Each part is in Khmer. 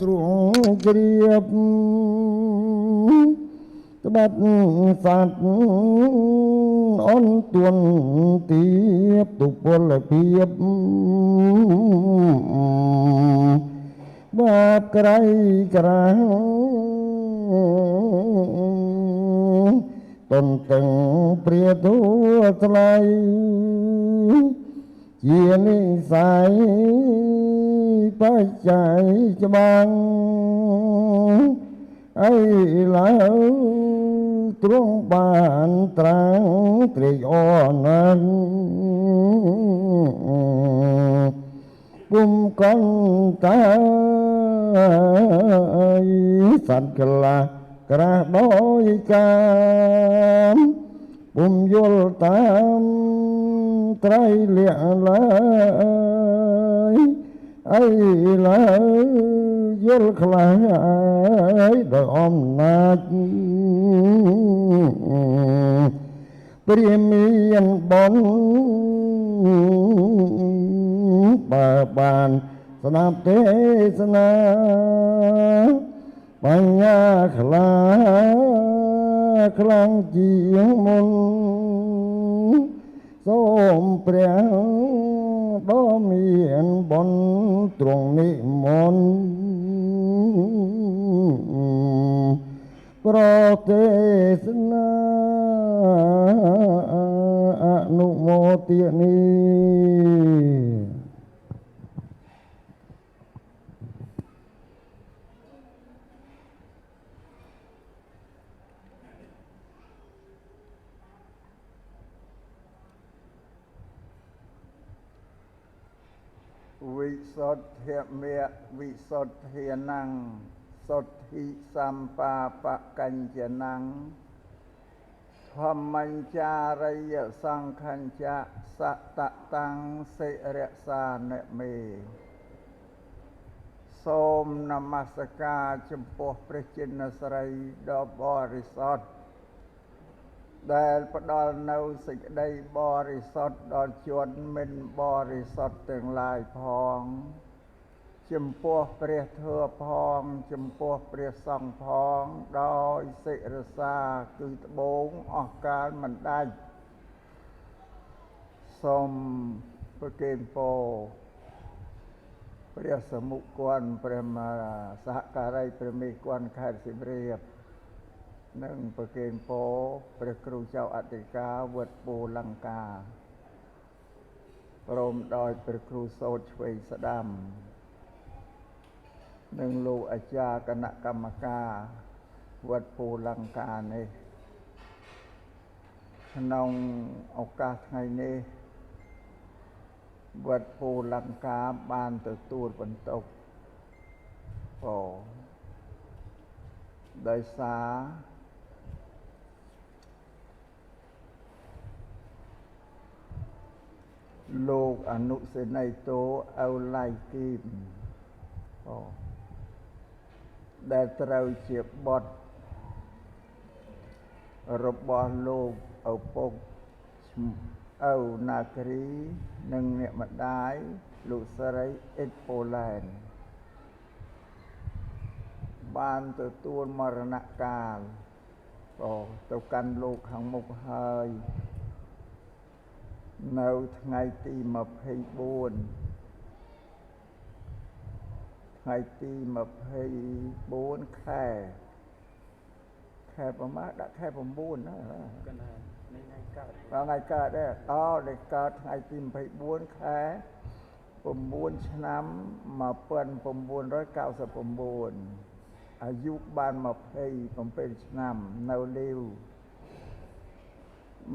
ទ្រង់ជ្រាបត្បិតសត្វអនទួនទៀបទុពលភាពបាបក្រៃក្រាំងតន្ទឹងព្រាធัวថ្លៃជានិស័យបច្ច័យច្បាំងអីឡើយទ្រង់បានត្រាំងត្រេកអរណាស់ពុំកងតាយសត្វក្លាក្រាស់ដោយកាមពុំយល់តាមត្រៃលក្ខឡើយអីឡើយយល់ខ្លាំងហើយដោយអំណាចព្រះមានបុណ្យបើបានស្ដាប់ទេសនាបញ្ញាខ្លាខ្លាំងជាងមុនសូមព្រះដ៏មានបុណ្យទ្រង់និមន្តប្រទេសនាអនុមោទនី វិសុទ្ធិមៈវិសុទ្ធានំសុទ្ធិសម្បាបកញ្ចនំធម្មញ្ចារិយសង្ឃញ្ចសតតាំងសិរសានមេសូមនមស្ការចំពោះព្រះចិនស្រីដ៏បរិសុទ្ធដែលផ្ដល់នៅសេចក្តីបរិសុទ្ធដល់ជនមិនបរិសុទ្ធទាំងឡាយផងចំពោះព្រះធម៌ផងចំពោះព្រះសង្ឃផងដោយសិរសាគឺត្បូងអស់កាលមិនដាច់សូមប្រគេនពរព្រះសមុគន្ធព្រះមហាសហការីព្រះមេគន្ធខេត្តសៀមរាបនិងប្រគេនពរព្រះគ្រូចៅអធិការវត្តពូលង្កាព្រមដោយព្រះគ្រូសោតឆ្វេងស្ដាំនិងលោកអាចារ្យគណៈកម្មការវត្តពូលង្កានេះក្នុងឱកាសថ្ងៃនេះវត្តពូលង្កាបានទទួលបន្ទុកពរដោយសារលោកអនុសេនីយ៍តោអៅឡៃគីមដែលត្រូវជាបុត្ររបស់លោកឪពុកឪណាគ្រីនិងអ្នកម្ដាយលោកស្រីអ៊ិតប៉ូឡែនបានទទួលមរណកាលទៅកាន់លោកខាងមុខហើយនៅថ្ងៃទី24ថ្ងៃទី24ខែប្រមាណដាក់ខែ9ណាកណ្ដាលនេះថ្ងៃកើតថ្ងៃកើតដែរអូដែលកើតថ្ងៃទី24ខែ9ឆ្នាំ1999អាយុបាន27ឆ្នាំនៅលាវ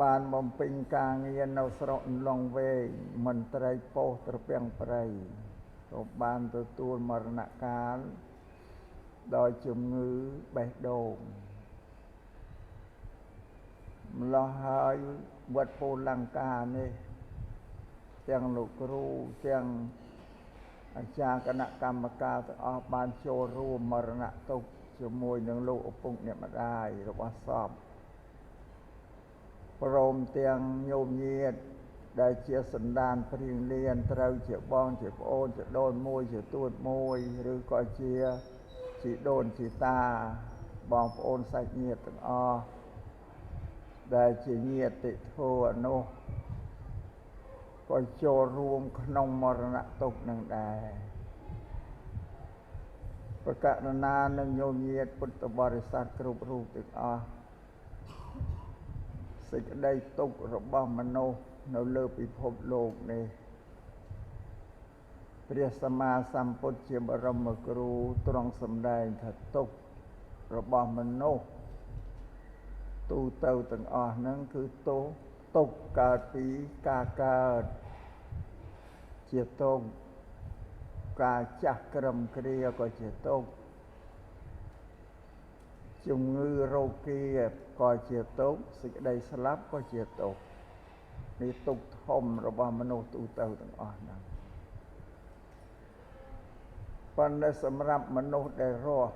បានបំពេញការងារនៅស្រុកឡុងវែងមន្ត្រីប៉ុស្តិ៍ត្រពាំងព្រៃក៏បានទទួលមរណកាលដោយជំងឺបេះដូងម្លោះហើយវត្តពូលង្កានេះទាំងលោកគ្រូទាំងអាចារ្យគណៈកម្មការទាំងអស់បានចូលរួមមរណទុក្ខជាមួយនឹងលោកឪពុកអ្នកម្ដាយរបស់សពព្រមទាំងញោមញាតិដែលជាសន្តានព្រៀងលៀនត្រូវជាបងជាប្អូនជាដូនមួយជាទួតមួយឬក៏ជា ជីដូនជីតាបងប្អូនសាច់ញាតិទាំងអស់ដែលជាញាតិធម៌នោះក៏ចូលរួមក្នុងមរណទុក្ខនឹងដែរប្រកាសណានឹងញោមញាតិពុទ្ធបរិស័ទគ្រប់រូបទាំងអស់សេចក្តីទុក្ខរបស់មនុស្សនៅលើពិភពលោកនេះព្រះសម្មាសម្ពុទ្ធជាបរមគ្រូទ្រង់សម្ដែងថាទុក្ខរបស់មនុស្សទូទៅទាំងអស់ហ្នឹងគឺទុក្ខកើតពីការកើតជាទុក្ខការចាស់ក្រឹមគ្រាក៏ជាទុក្ខជំងឺរោគាក៏ជាទុក្ខសេចក្តីស្លាប់ក៏ជាទុក្ខនេះទុក្ខធំរបស់មនុស្សទូទៅទាំងអស់ហ្នឹងប៉ុន្តែសម្រាប់មនុស្សដែលរស់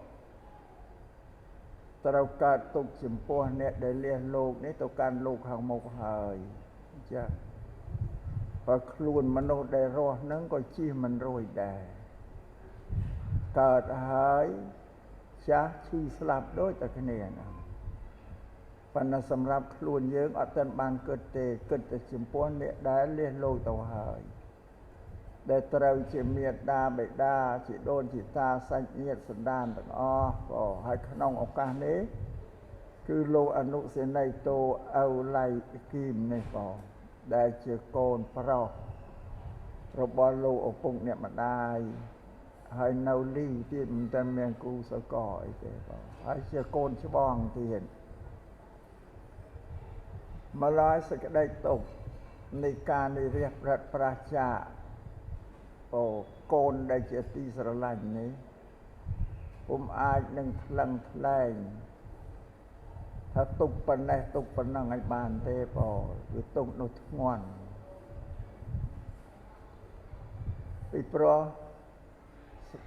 ត្រូវកើតទុក្ខចំពោះអ្នកដែលលះលោកនេះទៅកាន់លោកខាងមុខហើយចា៎បើខ្លួនមនុស្សដែលរស់ហ្នឹងក៏ជិះមិនរួចដែរកើតហើយចាស់ឈឺស្លាប់ដូចតែគ្នាហ្នឹងប៉ុន្តែសម្រាប់ខ្លួនយើងអត់ទាន់បានគិតទេគិតតែចំពោះអ្នកដែលលះលោកទៅហើយដែលត្រូវជាមេដាបិតាជាដូនជាតាសាច់ញាតិសន្តានទាំងអស់ក៏ហើយក្នុងឱកាសនេះគឺលោកអនុសេនីយ៍តោឪឡៃគីមនេះក៏ដែលជាកូនប្រុសរបស់លោកឪពុកអ្នកម្ដាយហើយនៅលីវទៀតមិនតែមានគូសកលអីទេបងហើយជាកូនច្បងទៀតម្ល៉េះសេចក្តីទុក្ខនៃការនិរះប្រប្រាស់ចាកអូកូនដែលជាទីស្រឡាញ់នេះពុំអាចនឹងថ្លឹងថ្លែងថាទុកប៉ុណ្ណេះទុកប៉ុណ្ណឹងឲ្យបានទេបងគឺទុកនោះធ្ងន់ពីព្រោះ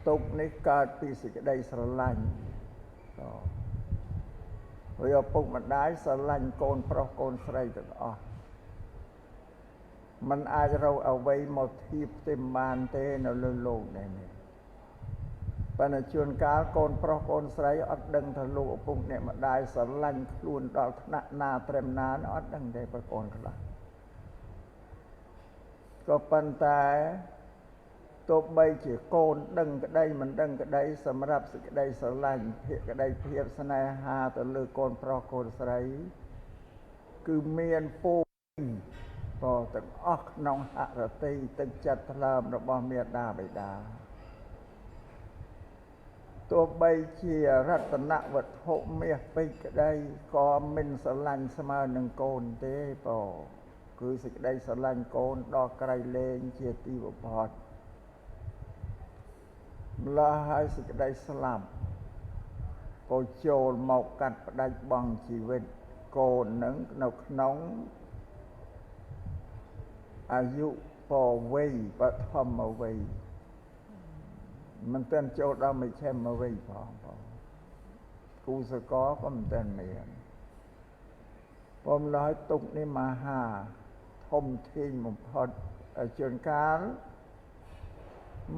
ទុកនេះកើតពីសេចក្តីស្រឡាញ់បងហើយឪពុកម្ដាយស្រឡាញ់កូនប្រុសកូនស្រីទាំងអស់มันអាចរកអ្វីមកធៀបផ្ទឹមបានទេនៅលើលោកនេះប៉ុន្តែជួនកាលកូនប្រុសកូនស្រីអត់ដឹងថាលោកឪពុកអ្នកម្ដាយស្រឡាញ់ខ្លួនដល់ថ្នាក់ណាត្រឹមណាអត់ដឹងទេប្រកូនខ្លះក៏ប៉ុន្តែទោះបីជាកូនដឹងក្តីមិនដឹងក្តីសម្រាប់សេចក្តីស្រឡាញ់ភក្តីភាពស្នេហាទៅលើកូនប្រុសកូនស្រីគឺមានពូក៏ទាំងអស់ក្នុងហរតិទឹកចិត្តថ្លើមរបស់មេដាបិតាទោះបីជារតនវត្ថុមាសពេជ្រក្តីក៏មិនស្រឡាញ់ស្មើនឹងកូនទេបងគឺសេចក្តីស្រឡាញ់កូនដល់ក្រៃលែងជាទីបំផុតម្ល៉េះហើយសេចក្តីស្លាប់ក៏ចូលមកកាត់ផ្ដាច់បងជីវិតកូននឹងនៅក្នុងអាយុពវ័យបឋមវ័យមិនទាន់ចូលដល់មជ្ឈិមវ័យផងបងគូសកលក៏មិនទាន់មានបំឡើយទុកនេះមហាធំធេងបំផុតជួនកាល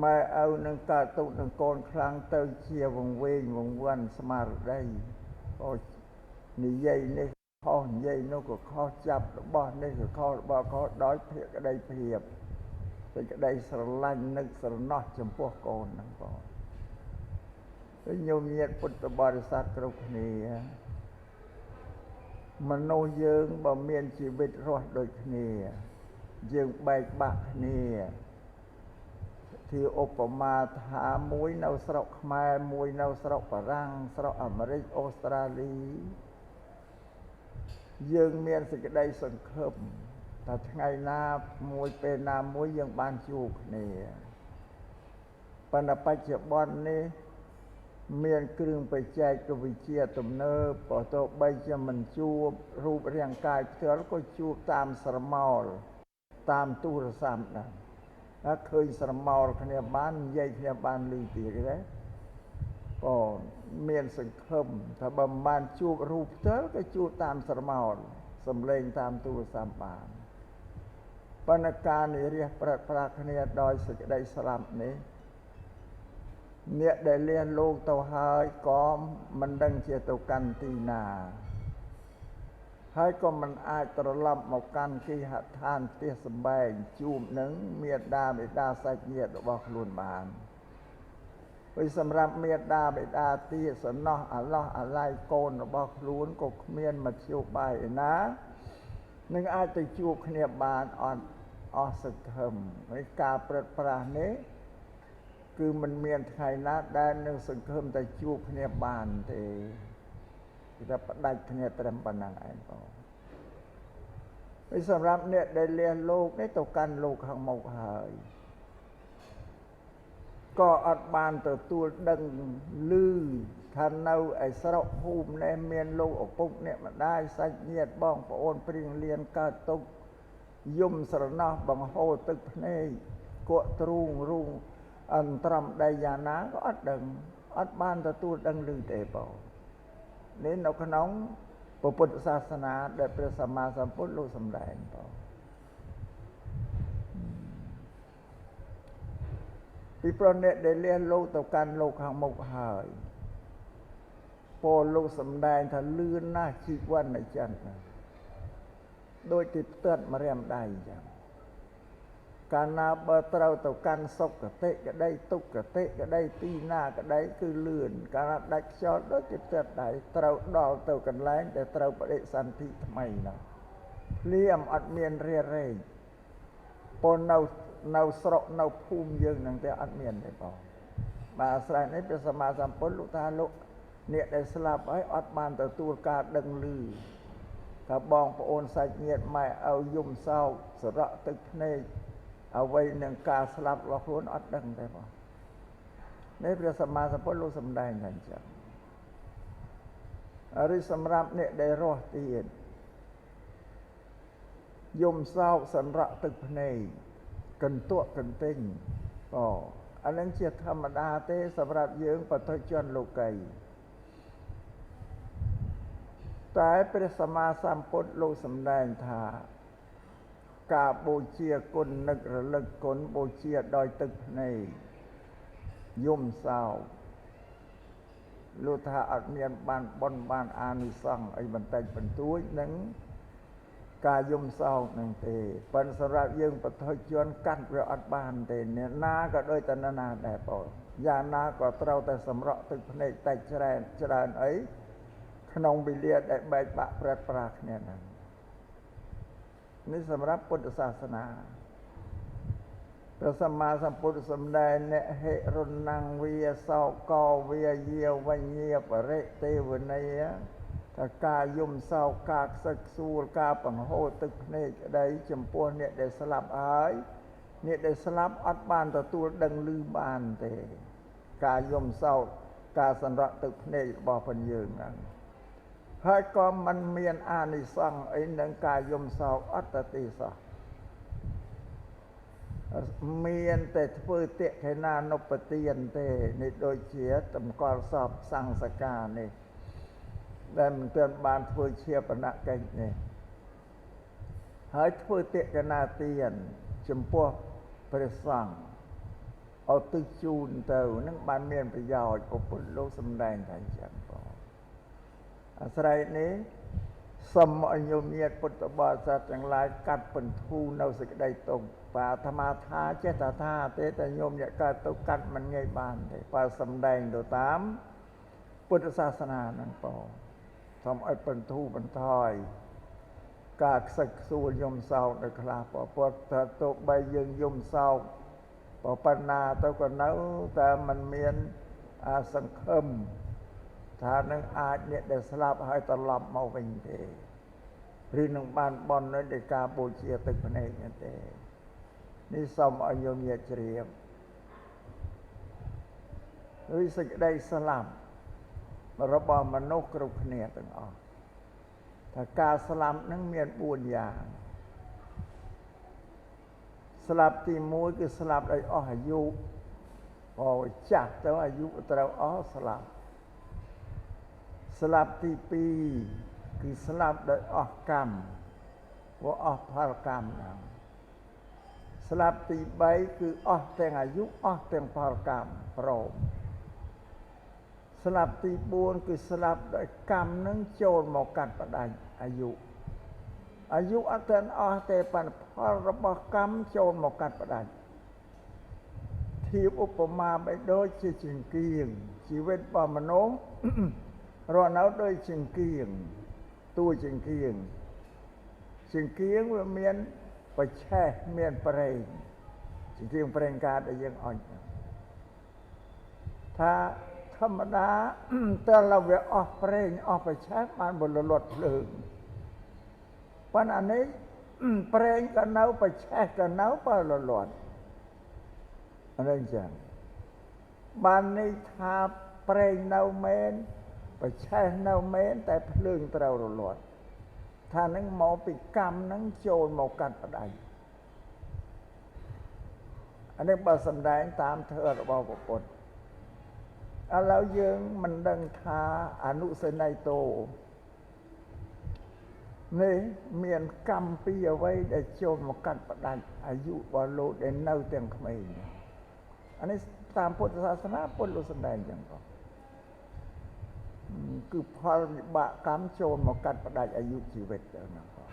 ម៉ែឪនឹងកើតទុកនឹងកូនខ្លាំងទៅជាវង្វេងវង្វាន់ស្មារតីក៏និយាយនេះខុសនិយាយនោះក៏ខុសចាប់របស់នេះក៏ខុសរបស់ខុសដោយភក្តីភាពសេចក្តីស្រឡាញ់នឹកស្រណោះចំពោះកូនហ្នឹងបងហើយញោមញាតិពុទ្ធបរិស័ទគ្រប់គ្នាមនុស្សយើងបើមានជីវិតរស់ដូចគ្នាយើងបែកបាក់គ្នា ធាឧបមាថាមួយនៅស្រុកខ្មែរមួយនៅស្រុកបារាំងស្រុកអាមេរិកអូស្ត្រាលីយើងមានសេចក្តីសង្ឃឹមថាថ្ងៃណាមួយពេលណាមួយយើងបានជួបគ្នាប៉ុន្តែបច្ចុប្បន្ននេះមានគ្រឿងបច្ចេកវិទ្យាទំនើបបើទោះបីជាមិនជួបរូបរាងកាយផ្ទាល់ក៏ជួបតាមស្រមោលតាមទូរស័ព្ទដែរถ้าឃើញស្រមោលគ្នាបាននិយាយគ្នាបានឮទៀតទេក៏មានសង្ឃឹមថាបើមិនបានជួបរូបផ្ទាល់ក៏ជួបតាមស្រមោលសំឡេងតាមទូរស័ព្ទបានប៉ុន្តែការនិរិះប្រាត់ប្រាគ្នាដោយសេចក្តីស្លាប់នេះ អ្នកដែលលះលោកទៅហើយក៏មិនដឹងជាទៅកាន់ទីណាហើយក៏មិនអាចត្រឡប់មកកាន់គេហដ្ឋានផ្ទះសម្បែងជួបនឹងមេដាបិតាសាច់ញាតិរបស់ខ្លួនបានហើយសម្រាប់មេដាបិតាទាសំណោះអាឡោះអាល័យកូនរបស់ខ្លួនក៏គ្មានមធ្យោបាយឯណានឹងអាចទៅជួបគ្នាបានអត់អស់សង្ឃឹមហើយការព្រឹត្តប្រាស់នេះគឺមិនមានថ្ងៃណាដែលនឹងសង្ឃឹមតែជួបគ្នាបានទេគេថាផ្ដាច់គ្នាត្រឹមប៉ុណ្ណឹងឯងបងហើយសម្រាប់អ្នកដែលលះលោកនេះទៅកាន់លោកខាងមុខហើយក៏អត់បានទទួលដឹងឮថានៅឯស្រុកភូមិនេះមានលោកឪពុកអ្នកម្ដាយសាច់ញាតិបងប្អូនព្រៀងលៀនកើតទុកយំស្រណោះបង្ហូរទឹកភ្នែកគក់ទ្រូងរូងអន្តរំដីយ៉ាងណាក៏អត់ដឹងអត់បានទទួលដឹងឮទេបងនេះនៅក្នុងពុទ្ធសាសនាដែលព្រះសម្មាសម្ពុទ្ធលោកសម្ដែងបងពីព្រោះអ្នកដែលលះលោកទៅកាន់លោកខាងមុខហើយពលលោកសម្ដែងថាលឿនណាស់ជីវិតនៃចិត្តដូចទីផ្ទាត់ម្រាមដៃអញ្ចឹងកាលណាបើត្រូវទៅកាន់សុគតិក្តីទុក្ខតិក្តីទីណាក្តីគឺលឿនកាលណាដាច់ខ្យល់ដូចជាផ្ទាត់ដៃត្រូវដល់ទៅកន្លែងដែលត្រូវបដិសន្ធិថ្មីនោះភ្លាមអត់មានរារែកពលនៅស្រុកនៅភូមិយើងហ្នឹងទេអត់មានទេបងបាទអាស្រ័យនេះព្រះសម្មាសម្ពុទ្ធលោកថាលោកអ្នកដែលស្លាប់ហើយអត់បានទទួលការដឹងឮថាបងប្អូនសាច់ញាតិម៉ែឪយំសោកសរក់ទឹកភ្នែកអ្វីនឹងការស្លាប់របស់ខ្លួនអត់ដឹងទេបងនេះព្រះសម្មាសម្ពុទ្ធលោកសម្ដែងថាអញ្ចឹងឬសម្រាប់អ្នកដែលរស់ទៀតយំសោកសរក់ទឹកភ្នែកកន្ទក់កន្ទិញបងអានឹងជាធម្មតាទេសម្រាប់យើងបទជនលោកីតែព្រះសម្មាសម្ពុទ្ធលោកសម្ដែងថាការបូជាគុណនឹករលឹកគុណបូជាដោយទឹកភ្នែកយំសោកលោកថាអត់មានបានបុណ្យបានអានិសង្សអីបន្តិចបន្តួចនឹងការយំសោកនឹងទេប៉ុន្តែសម្រាប់យើងបទជនកាត់វាអត់បានទេអ្នកណាក៏ដូចតែណាដែរបងយ៉ាងណាក៏ត្រូវតែសម្រក់ទឹកភ្នែកតិចច្រើនច្រើនអីក្នុងវេលាដែលបែកបាក់ប្រែប្រាគ្នាហ្នឹងនេះសម្រាប់ពុទ្ធសាសនាព្រះសម្មាសម្ពុទ្ធសម្ដែងអ្នកហិរុណងវាសោកោវាយាវញ្ញាបរិទេវនីថាការយំសោកការខ្សឹកខ្សួលការបង្ហូរទឹកភ្នែកក្តីចំពោះអ្នកដែលស្លាប់ហើយអ្នកដែលស្លាប់អត់បានទទួលដឹងឮបានទេការយំសោកការសម្រក់ទឹកភ្នែករបស់ផងយើងហ្នឹងហើយក៏មិនមានអានិសង្សអីនឹងការយំសោកអត់ទេសោះមានតែធ្វើតិខេណានុបទានទេនេះដូចជាតម្កល់សពសង្សការនេះដែលមិនទាន់បានធ្វើជាបណកិច្ចនេះហើយធ្វើតិកណាទានចំពោះព្រះសង្ឃឲ្យទិសជូនទៅនឹងបានមានប្រយោជន៍ពុទ្ធលោកសម្ដែងថាអញ្ចឹងបងអាស្រ័យនេះសូមឲ្យញោមញាតិពុទ្ធបរិស័ទទាំងឡាយកាត់បន្ធូរនៅសេចក្តីទុក្ខបាទអាត្មាថាចេះតែថាទេតែញោមអ្នកកើតទុក្ខកាត់មិនងាយបានទេបើសម្ដែងទៅតាមពុទ្ធសាសនាហ្នឹងបងសូមឲ្យបន្ធូរបន្ថយការខ្សឹកខ្សួលយំសោកនៅខ្លះព្រោះថាទោះបីយើងយំសោកប៉ុណ្ណាទៅក៏នៅតែមិនមានសង្ឃឹមថានឹងអាចអ្នកដែលស្លាប់ហើយត្រឡប់មកវិញទេឬនឹងបានបន់ដោយការបូជាទឹកភ្នែកទេនេះសូមឲ្យញោមញាតិជ្រាបឬសេចក្តីស្លាប់របស់មនុស្សគ្រប់គ្នាទាំងអស់ថាការស្លាប់នឹងមាន4យ៉ាងស្លាប់ទី1គឺស្លាប់ដោយអស់អាយុអូចាស់ទៅអាយុត្រូវអស់ស្លាប់ស្លាប់ទី2គឺស្លាប់ដោយអស់កម្មព្រោះអស់ផលកម្មហ្នឹងស្លាប់ទី3គឺអស់ទាំងអាយុអស់ទាំងផលកម្មព្រម ស្លាប់ទី4គឺស្លាប់ដោយកម្មនឹងចូលមកកាត់ផ្ដាច់អាយុអាយុអត់ទាន់អស់ទេប៉ុន្តែផលរបស់កម្មចូលមកកាត់ផ្ដាច់ធៀបឧបមាបីដូចជាចង្គៀងជីវិតរបស់មនុស្សរស់នៅដូចចង្គៀងតួចង្គៀងចង្គៀងវាមានបច្ឆេះមានប្រេងចង្គៀងប្រេងកាតដែលយើងអុចថាធម្មតាតើឡើយវាអស់ប្រេងអស់បច្ឆេះបានបលលត់ភ្លើងប៉ុន្តែអានេះប្រេងក៏នៅបច្ឆេះក៏នៅបើលលត់អានេះចឹងបាននេះថាប្រេងនៅមែនបច្ឆេះនៅមែនតែភ្លើងត្រូវរលត់ថានឹងមកពីកម្មនឹងចូលមកកាត់ផ្ដាច់អានេះបើសំដែងតាមធម៌របស់ពុទ្ធឥឡូវយើងមិនដឹងថាអនុសេនីយតោនេះមានកម្មពីអ្វីដែលចូលមកកាត់ផ្ដាច់អាយុរបស់លោកដែលនៅទាំងក្មេងអានេះតាមពុទ្ធសាសនាពុទ្ធលោកសំដែងចឹងក៏គឺផលវិបាកកម្មចូលមកកាត់ផ្ដាច់អាយុជីវិតទៅហ្នឹងក៏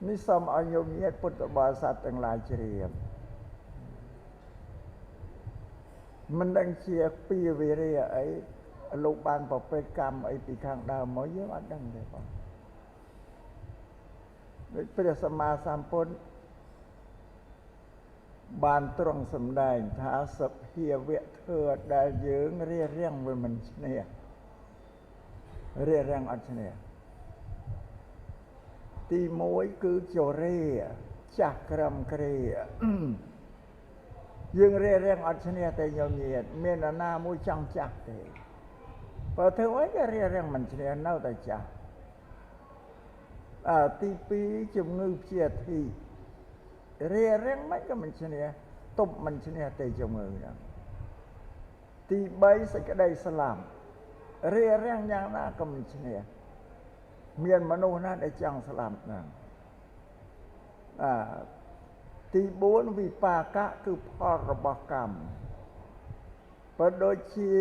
នេះសូមឲ្យញោមញាតិពុទ្ធបរិស័ទទាំងឡាយជ្រាបមិនដឹងជាពីវិរិយអីលោកបានប្រព្រឹត្តកម្មអីពីខាងដើមមកយើងអត់ដឹងទេបងដូចព្រះសម្មាសម្ពុទ្ធបានទ្រង់សម្ដែងថាសភាវៈធម៌ដែលយើងរារាំងវាមិនឈ្នះរារាំងអត់ឈ្នះទី1គឺជរាចាស់ក្រំគ្រាយើងរារាំងអត់ឈ្នះតែញោមញាតមាននរណាមួយចង់ចាស់ទេបើធ្វើអីក៏រារាំងមិនឈ្នះនៅតែចាស់ទី2ជំងឺព្យាធិរារាំងមិនក៏មិនឈ្នះទប់មិនឈ្នះទេជំងឺហ្នឹងទី3សេចក្តីស្លាប់រារាំងយ៉ាងណាក៏មិនឈ្នះមានមនុស្សណាដែលចង់ស្លាប់ហ្នឹងទី4វិបាកៈគឺផលរបស់កម្មបើដូចជា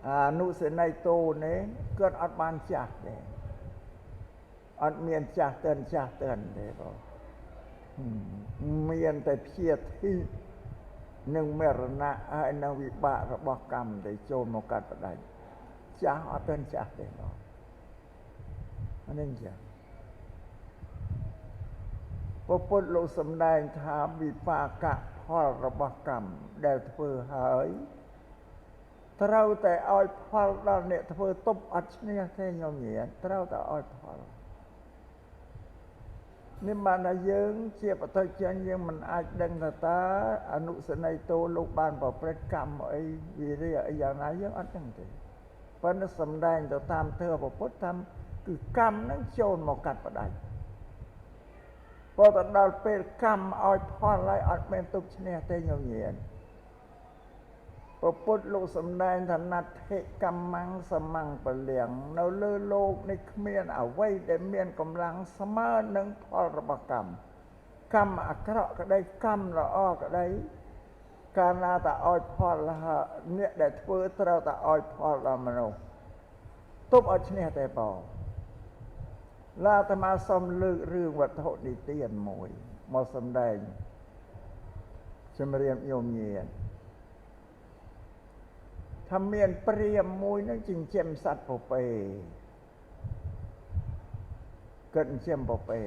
អនុសេនីយតោនេះគាត់អត់បានចាស់ទេអត់មានចាស់តិនចាស់តិនទេបងមានតែព្យាធិនិងមរណៈហើយនឹងវិបាករបស់កម្មដែលចូលមកកាត់ផ្ដាច់ចាស់អត់តិនចាស់ទេបងអានេះចាស់ពុទ្ធលោកសំដែងថាវិបាកៈផលរបស់កម្មដែលធ្វើហើយត្រូវតែឲ្យផលដល់អ្នកធ្វើទប់អត់ឈ្នះទេញោមញាតត្រូវតែឲ្យផលនេះបានថាយើងជាបតុជនយើងមិនអាចដឹងថាតើអនុសេនីយតោលោកបានប្រព្រឹត្តកម្មអីវិរិយអីយ៉ាងណាយើងអត់ដឹងទេប៉ុន្តែសំដែងទៅតាមធម៌ពុទ្ធតាមគឺកម្មនឹងចូលមកកាត់ផ្ដាច់ព្រោះទៅដល់ពេលកម្មឲ្យផលហើយអត់មានទប់ឈ្នះទេញោមញាតពុទ្ធលោកសំដែងថាណដ្ឋិកម្មੰសមੰពលៀងនៅលើលោកនេះគ្មានអ្វីដែលមានកម្លាំងស្មើនឹងផលរបស់កម្មកម្មអាក្រក់ក្តីកម្មល្អក្តីកាលណាតែឲ្យផលអ្នកដែលធ្វើត្រូវតែឲ្យផលដល់មនុស្សទប់ឲ្យឈ្នះទេបងឡាអាត្មាសូមលើករឿងវត្ថុនិទានមួយមកសម្ដែងជំរាបញោមញាតថាមានព្រាហ្មណ៍មួយនឹងចិញ្ចឹមសត្វពពែគាត់ចិញ្ចឹមពពែ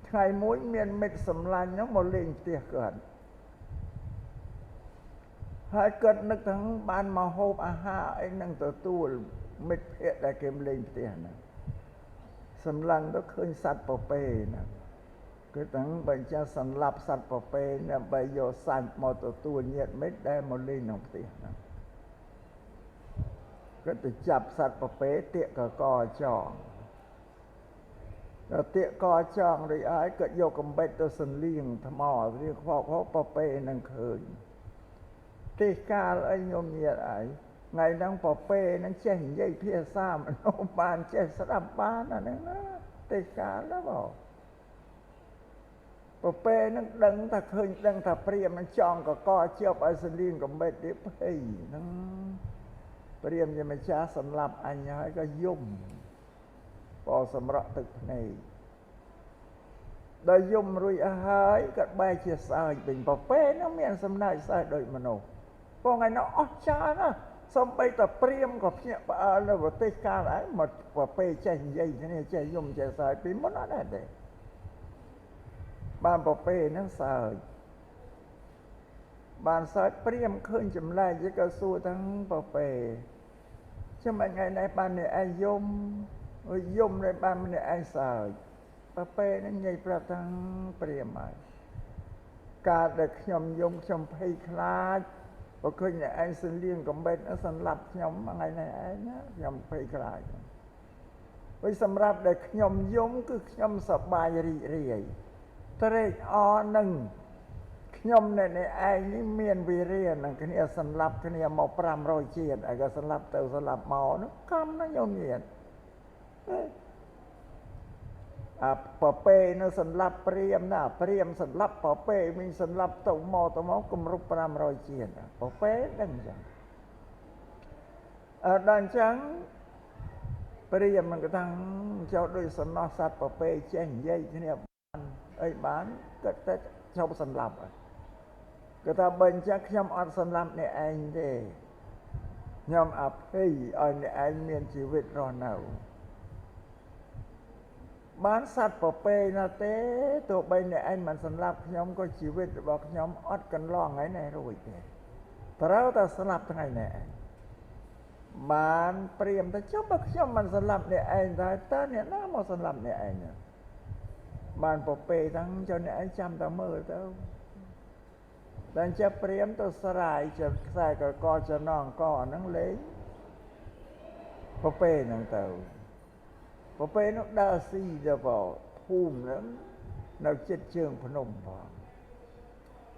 ថ្ងៃមួយមានមិត្តសម្លាញ់ហ្នឹងមកលេងផ្ទះគាត់ហើយគាត់នឹកថាបានមកហូបអាហារអីនឹងទទួលមិត្តភក្តិដែលគេលេងផ្ទះហ្នឹងសម្លាញ់ទៅឃើញសត្វពពែណាគឺទាំងបើចាសម្លាប់សត្វពពែដើម្បីយកសាច់មកទទួលញាតិមិត្តដែលមកលេងក្នុងផ្ទះហ្នឹងគាត់ទៅចាប់សត្វពពែទាកកកចងដល់ទាកកចងរួចហើយគាត់យកកំបិតទៅសន្លៀងថ្មរៀងខ្វក់ខ្វក់ពពែនឹងឃើញទេសកាលអីញោមញាតអីថ្ងៃហ្នឹងពពែនឹងចេះនិយាយភាសាមនុស្សបានចេះស្ដាប់បានអាហ្នឹងណាទេសកាលណាបង ប្រពេនឹងដឹងថាឃើញដឹងថាព្រាមនឹងចង់កកជាប់ឲ្យសលៀងកំបិតទៀតភ័យហ្នឹងព្រាមជាម្ចាស់សម្លាប់អញហើយក៏យំបសម្រក់ទឹកភ្នែកដល់យំរួចអស់ហើយក៏បែរជាសើចវិញប្រពេនឹងមានសំណើចសើចដូចមនុស្សបងឯនោះអស់ចាស់ណាស់សំបីតែព្រាមក៏ភ្ញាក់ផ្អើលនៅប្រទេសកាលឯងមកប្រពេចេះនិយាយគ្នាចេះយំចេះសើចពីមុនអត់ដែរទេបានប្រពេនឹងសើចបានសើចព្រាមឃើញចម្លែកក៏សួរទាំងប្រពេចាំថ្ងៃនេះបានអ្នកឯងយំយំនេះបានអ្នកឯងសើចប្រពេនឹងនិយាយប្រាប់ទាំងព្រាមហើយការដែលខ្ញុំយំខ្ញុំភ័យខ្លាចបើឃើញអ្នកឯងសលៀងកំបិតសម្លាប់ខ្ញុំថ្ងៃនេះឯងណាខ្ញុំភ័យខ្លាចវិញសម្រាប់ដែលខ្ញុំយំគឺខ្ញុំសប្បាយរីករាយត្រេកអរនឹងខ្ញុំអ្នកនេះឯងនេះមានវិរិយនឹងគ្នាសម្លាប់គ្នាមក500ជាតិហើយក៏សម្លាប់ទៅសម្លាប់មកនោះកម្មណាញោមញាតិអាប្រពេនៅសម្លាប់ព្រាមណាព្រាមសម្លាប់ប្រពេវិញសម្លាប់ទៅមកទៅមកគម្រប់500ជាតិប្រពេដឹងអញ្ចឹងអត់ដល់អញ្ចឹងព្រាមមិនក៏ថាចូលដូចសំណោះសត្វប្រពេចេះនិយាយគ្នាបានអីបានគាត់តែឈប់សម្លាប់គាត់ថាបើអញ្ចឹងខ្ញុំអត់សម្លាប់អ្នកឯងទេខ្ញុំអភ័យឲ្យអ្នកឯងមានជីវិតរស់នៅបានសត្វប្រពេណាទេទោះបីអ្នកឯងមិនសម្លាប់ខ្ញុំក៏ជីវិតរបស់ខ្ញុំអត់កន្លងថ្ងៃនេះរួចទេត្រូវតែស្លាប់ថ្ងៃនេះឯងបានព្រាមតែចុះបើខ្ញុំមិនសម្លាប់អ្នកឯងដែរតើអ្នកណាមកសម្លាប់អ្នកឯងបានប្រពេទាំងចុះអ្នកឯងចាំតែមើលទៅតែចេះព្រាមទៅស្រាយជាខ្សែកកចំណងកហ្នឹងលេងប្រពេហ្នឹងទៅប្រពេនោះដើរស៊ីទៅបងភូមិហ្នឹងនៅចិត្តជើងភ្នំផង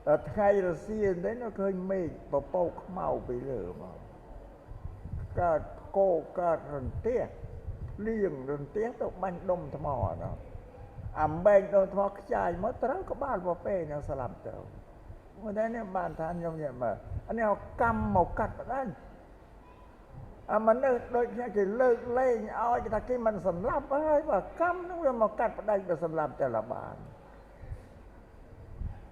ដល់ថ្ងៃរសៀលទៅនៅឃើញមេឃពពកខ្មៅពីលើមកកើតកោកើតរន្ទះលៀងរន្ទះទៅបាញ់ដុំថ្មនោះអាបែងដុំថ្មខ្ចាយមកត្រូវក្បាលប្រពេនឹងស្លាប់ទៅមកតែនេះបានថាខ្ញុំនេះមើលអានេះកម្មមកកាត់ផ្ដាច់អាមនុស្សដូចគ្នាគេលើកលែងឲ្យគេថាគេមិនសម្លាប់ហើយបើកម្មនឹងវាមកកាត់ផ្ដាច់បើសម្លាប់តែលបាន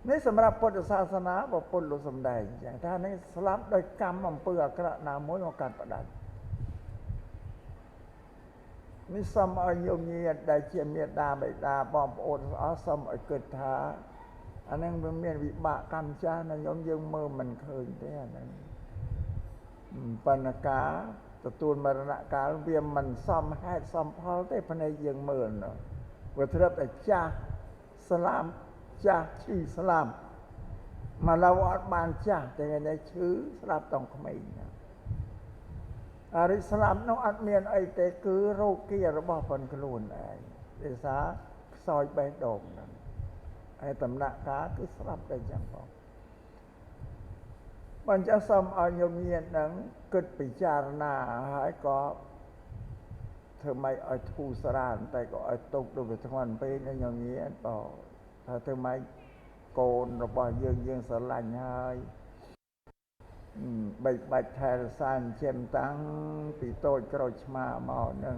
នេះសម្រាប់ពុទ្ធសាសនាបើពុទ្ធលោកសំដែងអញ្ចឹងថានេះស្លាប់ដោយកម្មអំពើអាក្រក់ណាមួយមកកាត់ផ្ដាច់នេះសូមឲ្យញោមញាតិដែលជាមេដាបិតាបងប្អូនអស់សូមឲ្យគិតថាអានឹងវាមានវិបាកកម្មចាស់ណាញោមយើងមើលមិនឃើញទេអានឹងបណ្ឌការទទួលមរណកាលវាមិនសមហេតុសមផលទេភ្នែកយើងមើលនោះវាធ្លាប់តែចាស់ស្លាប់ចាស់ឈឺស្លាប់មកឡូវអត់បានចាស់តែថ្ងៃឈឺស្លាប់តង់ក្មេងអរិយស្លាប់នោះអត់មានអីទេគឺរោគារបស់ប៉ុនខ្លួនឯងដោយសារខ្សោយបេះដូងហ្នឹងហើយតំណាក់កាលគឺស្លាប់តែចឹងបងបានចាស់សូមឲ្យញោមញាតិនឹងគិតពិចារណាហើយក៏ធ្វើម៉េចឲ្យធូរស្រាលតែក៏ឲ្យទុកដូចវាធ្ងន់ពេកណាញោមញាតិបងថាធ្វើម៉េចកូនរបស់យើងយើងស្រឡាញ់ហើយបីបាច់ថែរក្សាចិញ្ចឹមតាំងពីតូចក្រូចឆ្មាមកហ្នឹង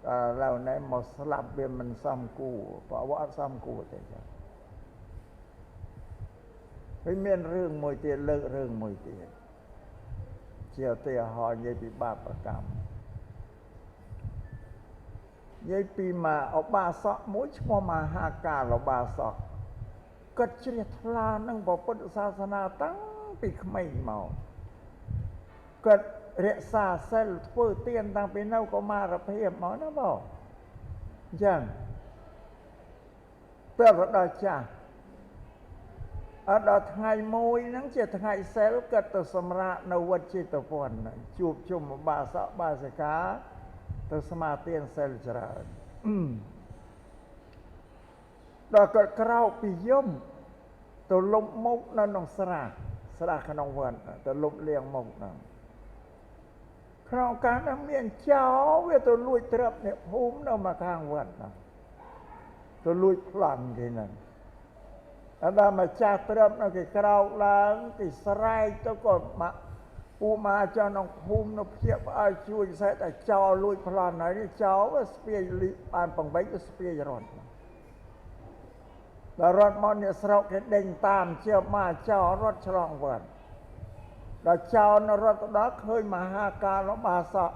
ឥឡូវនេះមកស្លាប់វាមិនសមគួរព្រោះអត់សមគួរទេចា៎ហើយមានរឿងមួយទៀតលើករឿងមួយទៀតជាឧទាហរណ៍និយាយពីបាបកម្មនិយាយពីមកឧបាសកមួយឈ្មោះមហាកាលឧបាសកគាត់ជ្រះថ្លានឹងពុទ្ធសាសនាតាំងពីក្មេងមកគាត់រក្សាសិលធ្វើទានតាំងពីនៅកុមារភាពមកណាបងអញ្ចឹងពេលដល់ចាស់អត់ដល់ថ្ងៃមួយហ្នឹងជាថ្ងៃសិលគាត់ទៅសម្រាកនៅវត្តជេតវនជួបជុំឧបាសកបាសិកាទៅសមាទានសិលច្រើនដល់គាត់ក្រោកពីយំទៅលុបមុខនៅក្នុងស្រះស្រះក្នុងវត្តទៅលុបលាងមុខហ្នឹងក្នុងកាលនោះមានចោរវាទៅលួចទ្រព្យអ្នកភូមិនៅមកខាងវត្តហ្នឹងទៅលួចប្លន់គេហ្នឹង ដល់ម្ចាស់ទ្រព្យនៅគេក្រោកឡើងគេស្រែកទៅក៏មកពួកមកចុះក្នុងភូមិនៅភ្ជាឲ្យជួយសេះតែចោលលួចប្លន់ហើយនេះចោលស្ពាយលីបានបង្វេចស្ពាយរត់ដល់រត់មកអ្នកស្រុកគេដេញតាមជាមកចោលរត់ឆ្លងវត្តដល់ចោលរត់ទៅដល់ឃើញមហាកាលបាសក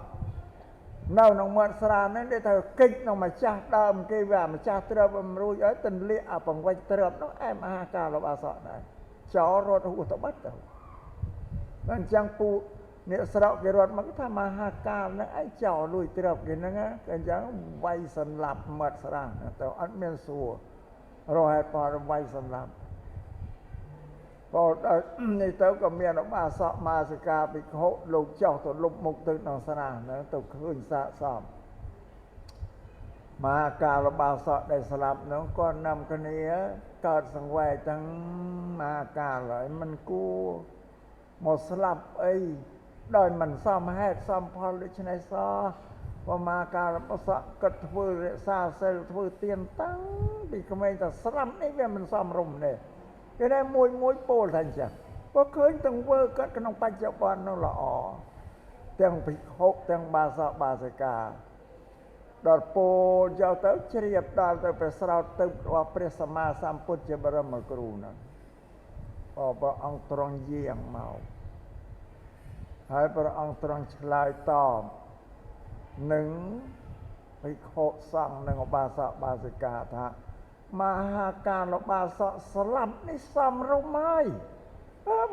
នៅក្នុងមាត់ស្រានេះគេថាកិច្ចក្នុងម្ចាស់ដើមគេវាម្ចាស់ទ្រព្យមិនរួចឲ្យទន្លាក់អាបង្វេចទ្រព្យនោះឯមហាកាលបាសកដែរចោលរត់ហួសទៅបាត់ទៅដល់អញ្ចឹងពូអ្នកស្រុកគេរត់មកថាមហាកាលហ្នឹងឯងចោលលួចទ្រព្យគេហ្នឹងគេអញ្ចឹងវាយសន្លាប់មាត់ស្រាទៅអត់មានសួររហេតុផលវាយសន្លាប់បើដល់នេះទៅក៏មានឧបាសកមាសិកាភិក្ខុលោកចោះទៅលុបមុខទៅក្នុងស្រះហ្នឹងទៅឃើញសាកសមមហាកាលបាសកដែលស្លាប់ហ្នឹងក៏នាំគ្នាកើតសង្វេគទាំងមហាកាលហើយមិនគួរមកស្លាប់អីដោយមិនសមហេតុសមផលដូច្នេះសោះបមាកាលបាសកគិតធ្វើរក្សាសិលធ្វើទានតាំងពីក្មេងតែស្លាប់នេះវាមិនសមរម្យទេគេដែរមួយមួយពោលថាអញ្ចឹងបើឃើញទាំងវើគាត់ក្នុងបច្ចុប្បន្ននោះល្អទាំងភិក្ខុទាំងបាសកបាសិកាដល់ពោលយកទៅជ្រាបដល់ទៅព្រះស្រោតទៅរបស់ព្រះសម្មាសម្ពុទ្ធជាបរមគ្រូហ្នឹងព្រះអង្គទ្រង់យាងមកហើយព្រះអង្គទ្រង់ឆ្លើយតបនឹងភិក្ខុសង្ឃនិងឧបាសកបាសិកាថាមហាកាលបាសកស្លាប់នេះសមរម្យហើយ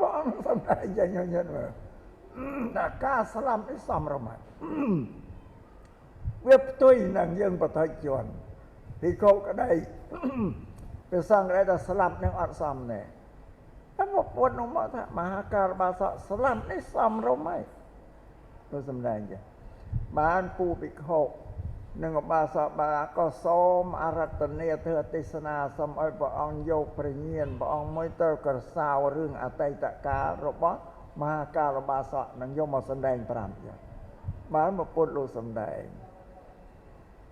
ព្រះអង្គសម្ដែងយ៉ាងញញឹមមើលតែការស្លាប់នេះសមរម្យហើយវាផ្ទុយនឹងយើងបតិជនភិក្ខុក្តីព្រះសង្ឃក្តីតែស្លាប់នឹងអត់សមទេតែមកពុទ្ធនោះមកថាមហាកាលបាសកស្លាប់នេះសមរម្យហើយទៅសម្ដែងចឹងបានពូភិក្ខុនិងឧបាសកបាក៏សូមអរតនីធ្វើទេសនាសូមឲ្យព្រះអង្គយកព្រះញាណព្រះអង្គមួយទៅក្រសោរឿងអតីតកាលរបស់មហាកាលបាសកនឹងយកមកសម្ដែង5ចឹងបានមកពុទ្ធលោកសម្ដែង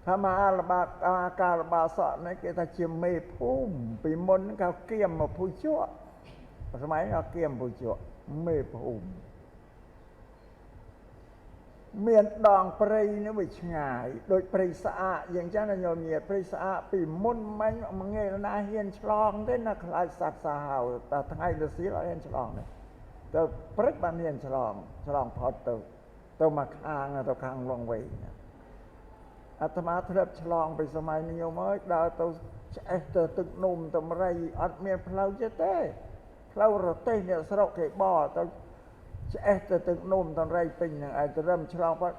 ថាមហាកាលបាសកនេះគេថាជាមេភូមិពីមុនគេគៀមមកភូជក់សម័យគេគៀមភូជក់មេភូមិមានដងព្រៃនេះវាឆ្ងាយដូចព្រៃស្អាកយ៉ាងចឹងណាញោមញាតព្រៃស្អាកពីមុនមិញមួយងាយណាហ៊ានឆ្លងទេណាខ្លាចសត្វសាហាវតែថ្ងៃរសៀលអត់ហ៊ានឆ្លងទេទៅព្រឹកបានហ៊ានឆ្លងឆ្លងផុតទៅទៅមកខាងទៅខាងលងវែងអាត្មាធ្លាប់ឆ្លងពីសម័យនេះញោមអើយដើរទៅឆ្អេះទៅទឹកនំតម្រៃអត់មានផ្លូវទេផ្លូវរទេះអ្នកស្រុកគេបទៅឆ្អេះទៅទឹកនំតម្រៃពេញនឹងឯងត្រឹមឆ្លងផុត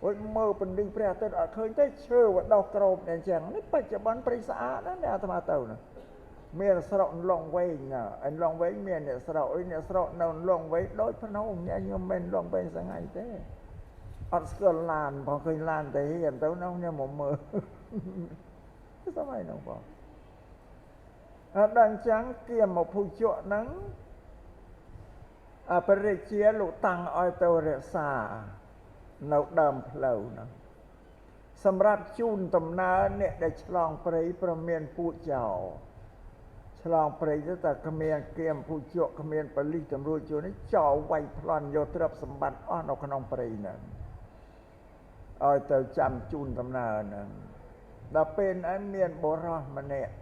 អូយមើលពន្លឺព្រះអាទិត្យអត់ឃើញទេឈើវាដោះក្រោបអញ្ចឹងនេះបច្ចុប្បន្នព្រៃស្អាតណាអាត្មាទៅណាមានស្រុកលងវែងណាឯលងវែងមានអ្នកស្រុកអីអ្នកស្រុកនៅលងវែងដូចភ្នំអ្នកខ្ញុំមិនលងវែងសងៃទេអត់ស្គាល់ឡានផងឃើញឡានតែហ៊ានទៅនោះខ្ញុំមកមើលសម័យនោះបងអត់ដល់អញ្ចឹងគៀមមកភូជក់ហ្នឹងអបរិជាលោកតាំងឲ្យទៅរក្សានៅដើមផ្លូវហ្នឹងសម្រាប់ជូនដំណើរអ្នកដែលឆ្លងព្រៃប្រមានពួកចោលឆ្លងព្រៃទៅតែគ្មានគៀមភូជក់គ្មានប៉ូលីសតម្រួតជួននេះចោលវាយប្លន់យកទ្រព្យសម្បត្តិអស់នៅក្នុងព្រៃហ្នឹងឲ្យទៅចាំជូនដំណើរហ្នឹងដល់ពេលឯងមានបុរសម្នាក់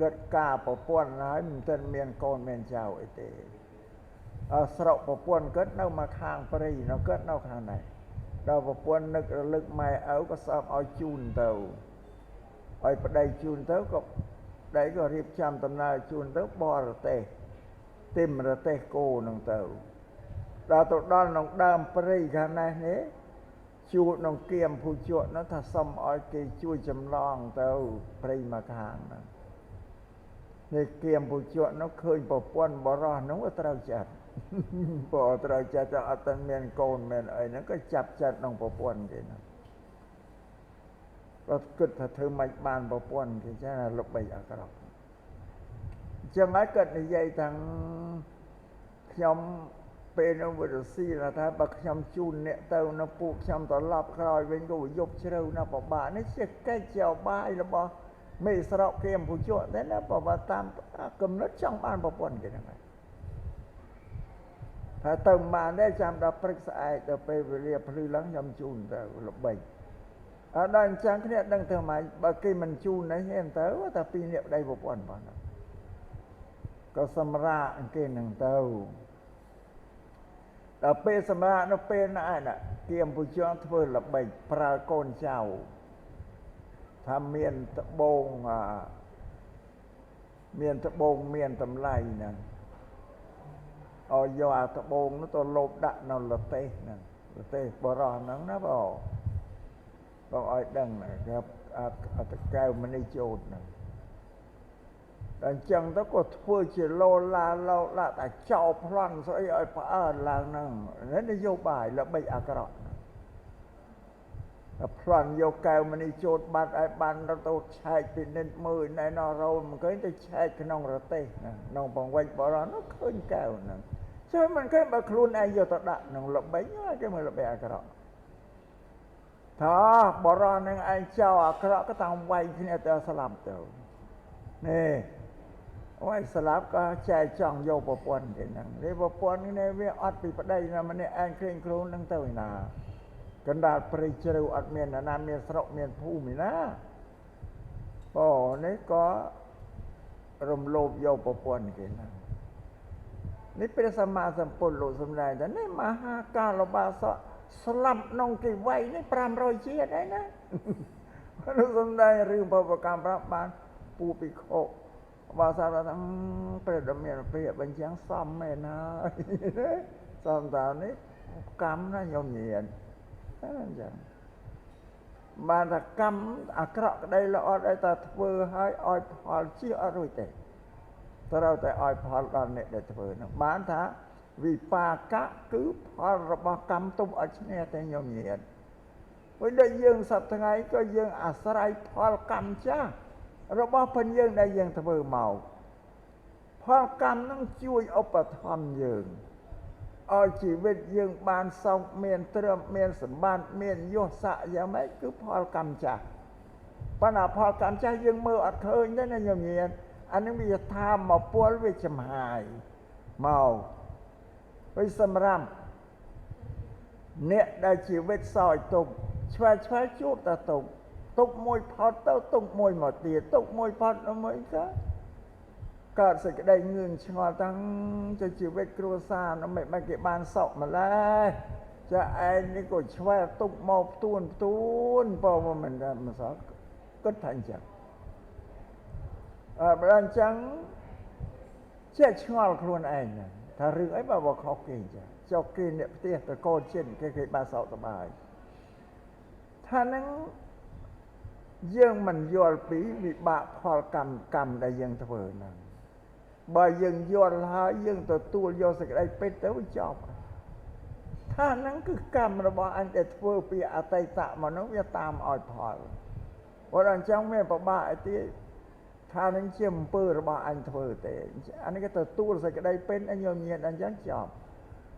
កើតការប្រពន្ធហើយមិនទាន់មានកូនមានចៅអីទេស្រុកប្រពន្ធគាត់នៅមកខាងព្រៃនៅគាត់នៅខាងនេះដល់ប្រពន្ធនឹករលឹកម៉ែឪក៏សោកឲ្យជូនទៅឲ្យប្តីជូនទៅក៏ប្តីក៏រៀបចំដំណើរជូនទៅបរទេសទីមរទេសគោនឹងទៅដល់ទៅដល់ក្នុងដើមព្រៃខាងនេះនេះជួក្នុងគៀមភូជក់នោះថាសុំឲ្យគេជួយចម្លងទៅព្រៃមកខាងហ្នឹងនេះគៀមភូជក់នោះឃើញប្រពន្ធបរោះនោះត្រូវចិត្តបើត្រូវចិត្តទៅអត់ទាន់មានកូនមានអីហ្នឹងក៏ចាប់ចិត្តក្នុងប្រពន្ធគេហ្នឹងគាត់គិតថាធ្វើម៉េចបានប្រពន្ធគេចឹងល្បីអាក្រក់អញ្ចឹងហើយគាត់និយាយទាំងខ្ញុំពេលនោះវិរស៊ីថាបើខ្ញុំជូនអ្នកទៅនៅពួកខ្ញុំត្រឡប់ក្រោយវិញក៏យប់ជ្រៅណាស់ពិបាកនេះជាកិច្ចជាបាយរបស់ មេស្រុកគេអំពូជក់ទេណាបើតាមកំណត់ចង់បានប្រពន្ធគេហ្នឹងហើយថាទៅបានទេចាំដល់ព្រឹកស្អែកដល់ពេលវេលាភ្លឺឡើងខ្ញុំជូនទៅល្បិចអត់ដល់អញ្ចឹងគ្នាដឹងធ្វើម៉េចបើគេមិនជូននេះហ៊ានទៅតែពីរនាក់ប្តីប្រពន្ធប៉ុណ្ណោះក៏សម្រាកគេនឹងទៅដល់ពេលសម្រាកនៅពេលណាណាគេអំពូជធ្វើល្បិចប្រើកូនចៅថាមានត្បូងមានត្បូងមានតម្លៃហ្នឹងឲ្យយកអាត្បូងនោះទៅលោបដាក់នៅលទេសហ្នឹងលទេសបរោះហ្នឹងណាបងបងឲ្យដឹងណាគេអតកែវមនីជោតហ្នឹងដល់អញ្ចឹងទៅក៏ធ្វើជាលោឡាលោឡាតែចោលប្លន់ស្អីឲ្យផ្អើលឡើងហ្នឹងនេះនយោបាយល្បិចអាក្រក់តែប្លន់យកកែវមនីជោតបាត់ឲ្យបានទៅឆែកពិនិត្យមើលណែណោះរោមិនឃើញទៅឆែកក្នុងរទេសហ្នឹងក្នុងបង្វិចបរោះនោះឃើញកែវហ្នឹងចុះមិនឃើញបើខ្លួនឯងយកទៅដាក់ក្នុងល្បិចគេមើលល្បិចអាក្រក់ថាបរោះនឹងឯងចោលអាក្រក់ក៏តាមវាយគ្នាទៅស្លាប់ទៅនេះអូយស្លាប់ក៏ចែកចង់យកប្រពន្ធគេហ្នឹងនេះប្រពន្ធនេះវាអត់ពីប្តីណាម្នាក់ឯងឃើញខ្លួនហ្នឹងទៅឯណាកណ្ដាលព្រៃជ្រៅអត់មានណាមានស្រុកមានភូមិណាបងនេះក៏រំលោភយកប្រពន្ធគេហ្នឹងនេះព្រះសម្មាសម្ពុទ្ធលោកសម្ដែងថានេះមហាកាលបាសកស្លាប់ក្នុងគេវ័យនេះ500ជាតិហើយណាលោកសម្ដែងរឿងភពកម្មប្រាប់បានពូភិក្ខុបាសាថាព្រះដ៏មានព្រះបញ្ចាំងសមមែនហើយសមតានេះកម្មណាញោមញៀនអញ្ចឹងបានថាកម្មអាក្រក់ក្តីល្អអីតែធ្វើឲ្យឲ្យផលជៀសអត់រួចទេត្រូវតែឲ្យផលដល់អ្នកដែលធ្វើហ្នឹងបានថាវិបាកៈគឺផលរបស់កម្មទុំអត់ឈ្នះទេញោមញៀនព្រោះដូចយើងសប្តាហ៍ថ្ងៃក៏យើងអាស្រ័យផលកម្មចាស់របស់ផងយើងដែលយើងធ្វើមកផលកម្មនឹងជួយឧបត្ថម្ភយើងឲ្យជីវិតយើងបានសុខមានទ្រព្យមានសម្បត្តិមានយសស័ក្តិយ៉ាងម៉េចគឺផលកម្មចាស់ប៉ុន្តែផលកម្មចាស់យើងមើលអត់ឃើញទេណាញោមញៀនអានេះវាថាមកពលវាចំហាយមកវិញសម្រាប់អ្នកដែលជីវិតសោយទុកឆ្វេងឆ្វេងជួបតែទុកទុកមួយផុតទៅទុកមួយមកទៀតទុកមួយផុតមួយទៅកើតសេចក្តីងឿងឆ្ងល់តាំងទៅជីវិតគ្រួសារនោះមិនគេបានសុកម្ល៉េះចាឯងនេះក៏ឆ្វេងទុកមកផ្ទួនផ្ទួនបើមិនមិនសោះគិតថាអញ្ចឹងអើបើអញ្ចឹងចេះឆ្ងល់ខ្លួនឯងថារឿងអីបើខុសគេអញ្ចឹងចុះគេអ្នកផ្ទះតកូនចិនគេគេបានសុខសប្បាយថានឹងយើងមិនយល់ពីវិបាកផលកម្មកម្មដែលយើងធ្វើហ្នឹងបើយើងយល់ហើយយើងទទួលយកសេចក្តីពិតទៅចប់ថាហ្នឹងគឺកម្មរបស់អញដែលធ្វើពីអតីតមកនោះវាតាមឲ្យផលព្រោះអញ្ចឹងមានពិបាកអីទៀតថានឹងជាអំពើរបស់អញធ្វើទេអានេះគេទទួលសេចក្តីពិតអញញញៀនអញ្ចឹងចប់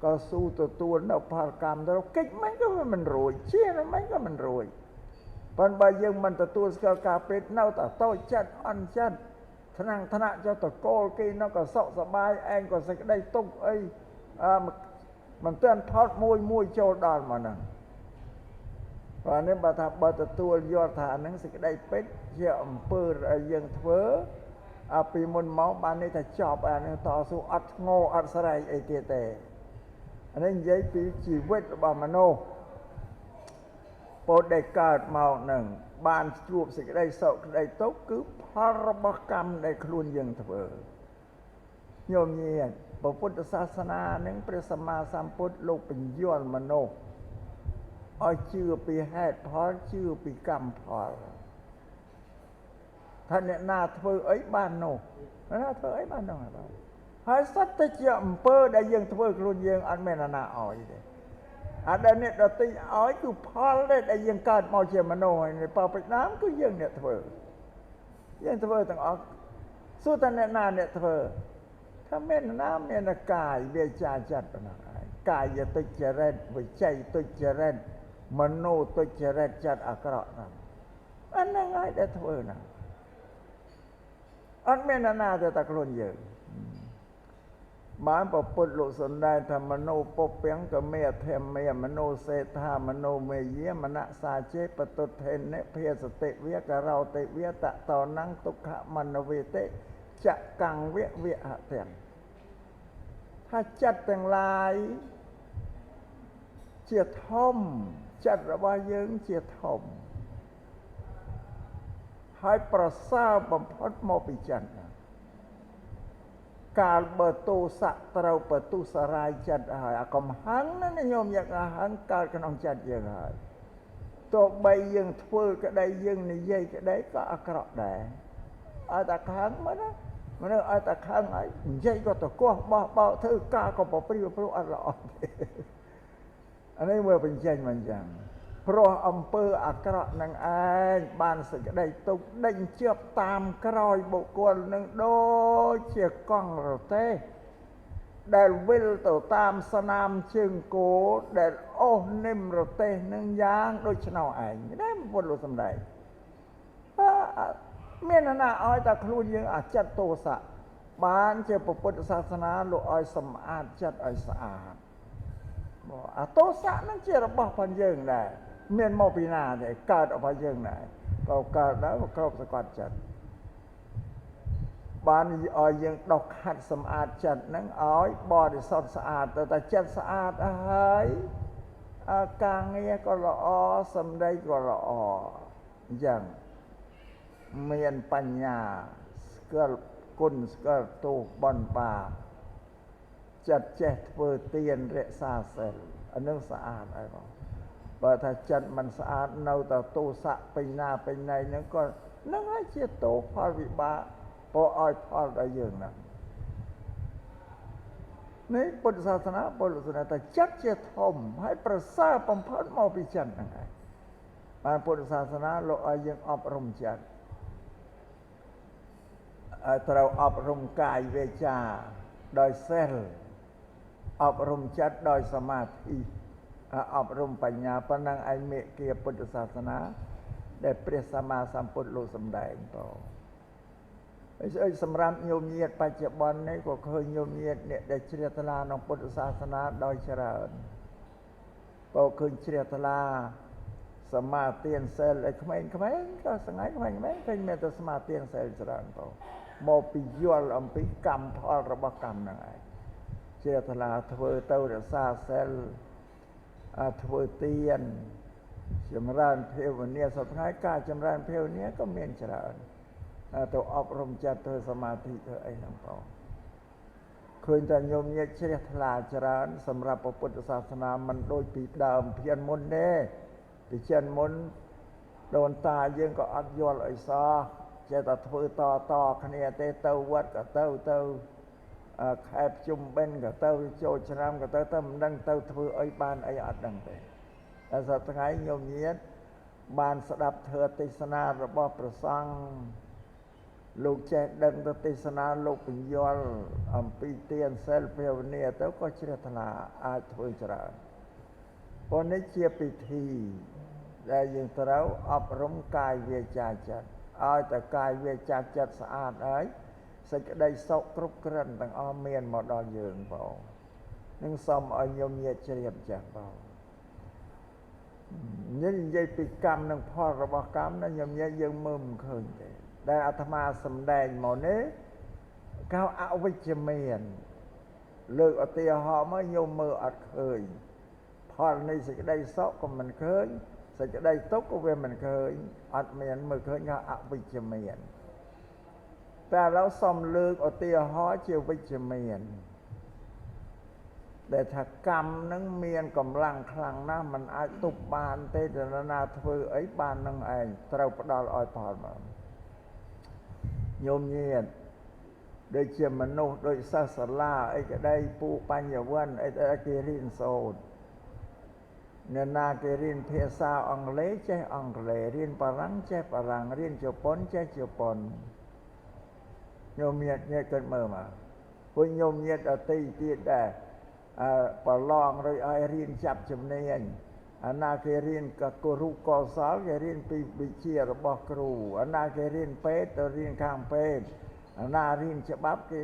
ក៏ស៊ូទទួលនៅផលកម្មទៅកិច្ចមិនក៏មិនរួចជាមិនក៏មិនរួចប៉ុន្តែបើយើងមិនទទួលស្គាល់ការពិតនៅតែតូចចិត្តអន់ចិត្តថ្នាំងថ្នាក់ចុះតកូលគេនៅក៏សុខសប្បាយឯងក៏សេចក្តីទុកអីមិនទាន់ថតមួយមួយចូលដល់មកហ្នឹងបាទនេះបើថាបើទទួលយកថាហ្នឹងសេចក្តីពិតជាអំពើដែលយើងធ្វើអាពីមុនមកបាននេះថាចប់អានេះតស៊ូអត់ធ្ងោអត់ស្រែកអីទៀតទេអានេះនិយាយពីជីវិតរបស់មនុស្សពោលដែលកើតមកនឹងបានជួបសេចក្តីសុខក្តីទុក្ខគឺផលរបស់កម្មដែលខ្លួនយើងធ្វើញោមញាតិពុទ្ធសាសនានឹងព្រះសម្មាសម្ពុទ្ធលោកបញ្យល់មនុស្សឲ្យជឿពីហេតុផលជឿពីកម្មផលថាអ្នកណាធ្វើអីបាននោះណាធ្វើអីបាននោះបាទហើយសត្វតែជាអំពើដែលយើងធ្វើខ្លួនយើងអត់មានអាណាឲ្យទេអត់ដែលអ្នកដទៃឲ្យគឺផលដែលយើងកើតមកជាមនុស្សហើយបបិដើមគឺយើងអ្នកធ្វើយើងធ្វើទាំងអស់សួរតែអ្នកណាអ្នកធ្វើថាមានណាមានកាយវាចាចិត្តប៉ុណ្ណោះឯងកាយទុច្ចរិតវិច័យទុច្ចរិតមโนទុច្ចរិតចិត្តអាក្រក់ហ្នឹងអាហ្នឹងហើយដែលធ្វើហ្នឹង អត់មានណាទេតែខ្លួនយើងបានប្រពុតលោកសំដែងថាមโนពុព្វកមេធម្មាមโนសេដ្ឋាមโนមេយាមនសាចេបតុថេនិភាសតិវាករោតិវាតតនੰទុក្ខមនវេតិចកੰវៈវហទាំងថាចិត្តទាំងឡាយជាធំចិត្តរបស់យើងជាធំហើយប្រសើរបំផុតមកពីចិត្តកាលបើទោសៈត្រូវបទុសរាយចិត្តហើយអាកំហឹងណាញោមយកអាហឹងកើតក្នុងចិត្តយើងហើយទោះបីយើងធ្វើក្តីយើងនិយាយក្តីក៏អាក្រក់ដែរឲ្យតែខឹងមកណាមនុស្សឲ្យតែខឹងហើយនិយាយក៏តកោះបោះបោកធ្វើការក៏ប្រព្រីព្រោះអត់ល្អទេអានេះមើលបញ្ចេញមកអញ្ចឹងព្រោះអំពើអាក្រក់នឹងឯងបានសេចក្តីទុកដេញជាប់តាមក្រោយបុគ្គលនឹងដូចជាកង់រទេះដែលវិលទៅតាមស្នាមជើងគោដែលអូសនិមរទេះនឹងយ៉ាងដូចឆ្នោឯងណាពុទ្ធលោកសំដែងមានណាឲ្យតែខ្លួនយើងអាចិត្តទោសៈបានជាពុទ្ធសាសនាលោកឲ្យសម្អាតចិត្តឲ្យស្អាតអាទោសៈនឹងជារបស់ផងយើងដែរមានមកពីណាទេកើតរបស់យើងដែរក៏កើតដែរក៏គ្របសកត់ចិត្តបានឲ្យយើងដោះខាត់សម្អាតចិត្តហ្នឹងឲ្យបរិសុទ្ធស្អាតទៅតែចិត្តស្អាតហើយការងារក៏ល្អសម្ដីក៏ល្អអញ្ចឹងមានបញ្ញាស្គាល់គុណស្គាល់ទោសបុណ្យបាបចិត្តចេះធ្វើទានរក្សាសិលអានឹងស្អាតហើយបងបើថាចិត្តមិនស្អាតនៅតែទោសៈពេញណាពេញណៃហ្នឹងក៏នឹងហើយជាទោសផលវិបាកពោឲ្យផលដល់យើងហ្នឹងនេះពុទ្ធសាសនាពុទ្ធសាសនាតែចិត្តជាធំហើយប្រសើរបំផុតមកពីចិត្តហ្នឹងឯងបានពុទ្ធសាសនាលោកឲ្យយើងអប់រំចិត្តឲ្យត្រូវអប់រំកាយវាចាដោយសិលអប់រំចិត្តដោយសមាធិអប់រំបញ្ញាប៉ុណ្ណឹងឯងមេគាពុទ្ធសាសនាដែលព្រះសម្មាសម្ពុទ្ធលោកសម្ដែងបងហើយសម្រាប់ញោមញាតបច្ចុប្បន្ននេះក៏ឃើញញោមញាតអ្នកដែលជ្រះថ្លាក្នុងពុទ្ធសាសនាដោយច្រើនក៏ឃើញជ្រះថ្លាសមាទានសិលឲ្យក្មេងៗក៏សងៃក្មេងៗឃើញមានតែសមាទានសិលច្រើនបងមកពីយល់អំពីកម្មផលរបស់កម្មហ្នឹងឯងជ្រះថ្លាធ្វើទៅរក្សាសិលធ្វើទានចម្រើនភាវនាសប្តាហ៍ការចម្រើនភាវនាក៏មានច្រើនទៅអប់រំចិត្តធ្វើសមាធិធ្វើអីហ្នឹងបងឃើញតែញោមញាតជ្រះថ្លាច្រើនសម្រាប់ពុទ្ធសាសនាមិនដូចពីដើមភានមុនទេពីចិនមុនដូនតាយើងក៏អត់យល់អីសោះចេះតែធ្វើតតគ្នាទេទៅវត្តក៏ទៅទៅខែភ្ជុំបិណ្ឌក៏ទៅចូលឆ្នាំក៏ទៅទៅមិនដឹងទៅធ្វើអីបានអីអត់ដឹងទេតែសប្តាហ៍ថ្ងៃញោមញាតបានស្ដាប់ធម៌ទេសនារបស់ព្រះសង្ឃលោកចេះដឹងទៅទេសនាលោកបញ្យល់អំពីទានសិលភាវនាទៅក៏ជ្រះថ្លាអាចធ្វើច្រើនប៉ុន្តែនេះជាពិធីដែលយើងត្រូវអប់រំកាយវាចាចិត្តឲ្យតែកាយវាចាចិត្តស្អាតហើយសេចក្តីសុខគ្រប់គ្រាន់ទាំងអស់មានមកដល់យើងបងនឹងសូមឲ្យញោមញាតជ្រាបចាស់បងនេះនិយាយពីកម្មនិងផលរបស់កម្មណាញោមញាតយើងមើលមិនឃើញទេដែលអាត្មាសម្ដែងមកនេះកៅអវិជ្ជមានលើកឧទាហរណ៍មកញោមមើលអត់ឃើញផលនៃសេចក្តីសុខក៏មិនឃើញសេចក្តីទុក្ខក៏វាមិនឃើញអត់មានមើលឃើញថាអវិជ្ជមានតែឥឡូវសូមលើកឧទាហរណ៍ជាវិជ្ជមានដែលថាកម្មនឹងមានកម្លាំងខ្លាំងណាស់มันអាចទប់បានទេតើណាធ្វើអីបាននឹងឯងត្រូវផ្ដល់ឲ្យផលមកញោមញាតដូចជាមនុស្សដូចសិស្សសាលាអីក្តីពូបញ្ញវន្តអីគេរៀនសូត្រអ្នកណាគេរៀនភាសាអង់គ្លេសចេះអង់គ្លេសរៀនបារាំងចេះបារាំងរៀនជប៉ុនចេះជប៉ុនញោមញាតញាតគិតមើលមកពួកញោមញាតដទៃទៀតដែរប្រឡងរួចឲ្យរៀនចាប់ជំនាញអាណាគេរៀនក៏គរុកោសលគេរៀនពីវិជ្ជារបស់គ្រូអាណាគេរៀនពេទ្យទៅរៀនខាងពេទ្យ ណារៀនច្បាប់គេ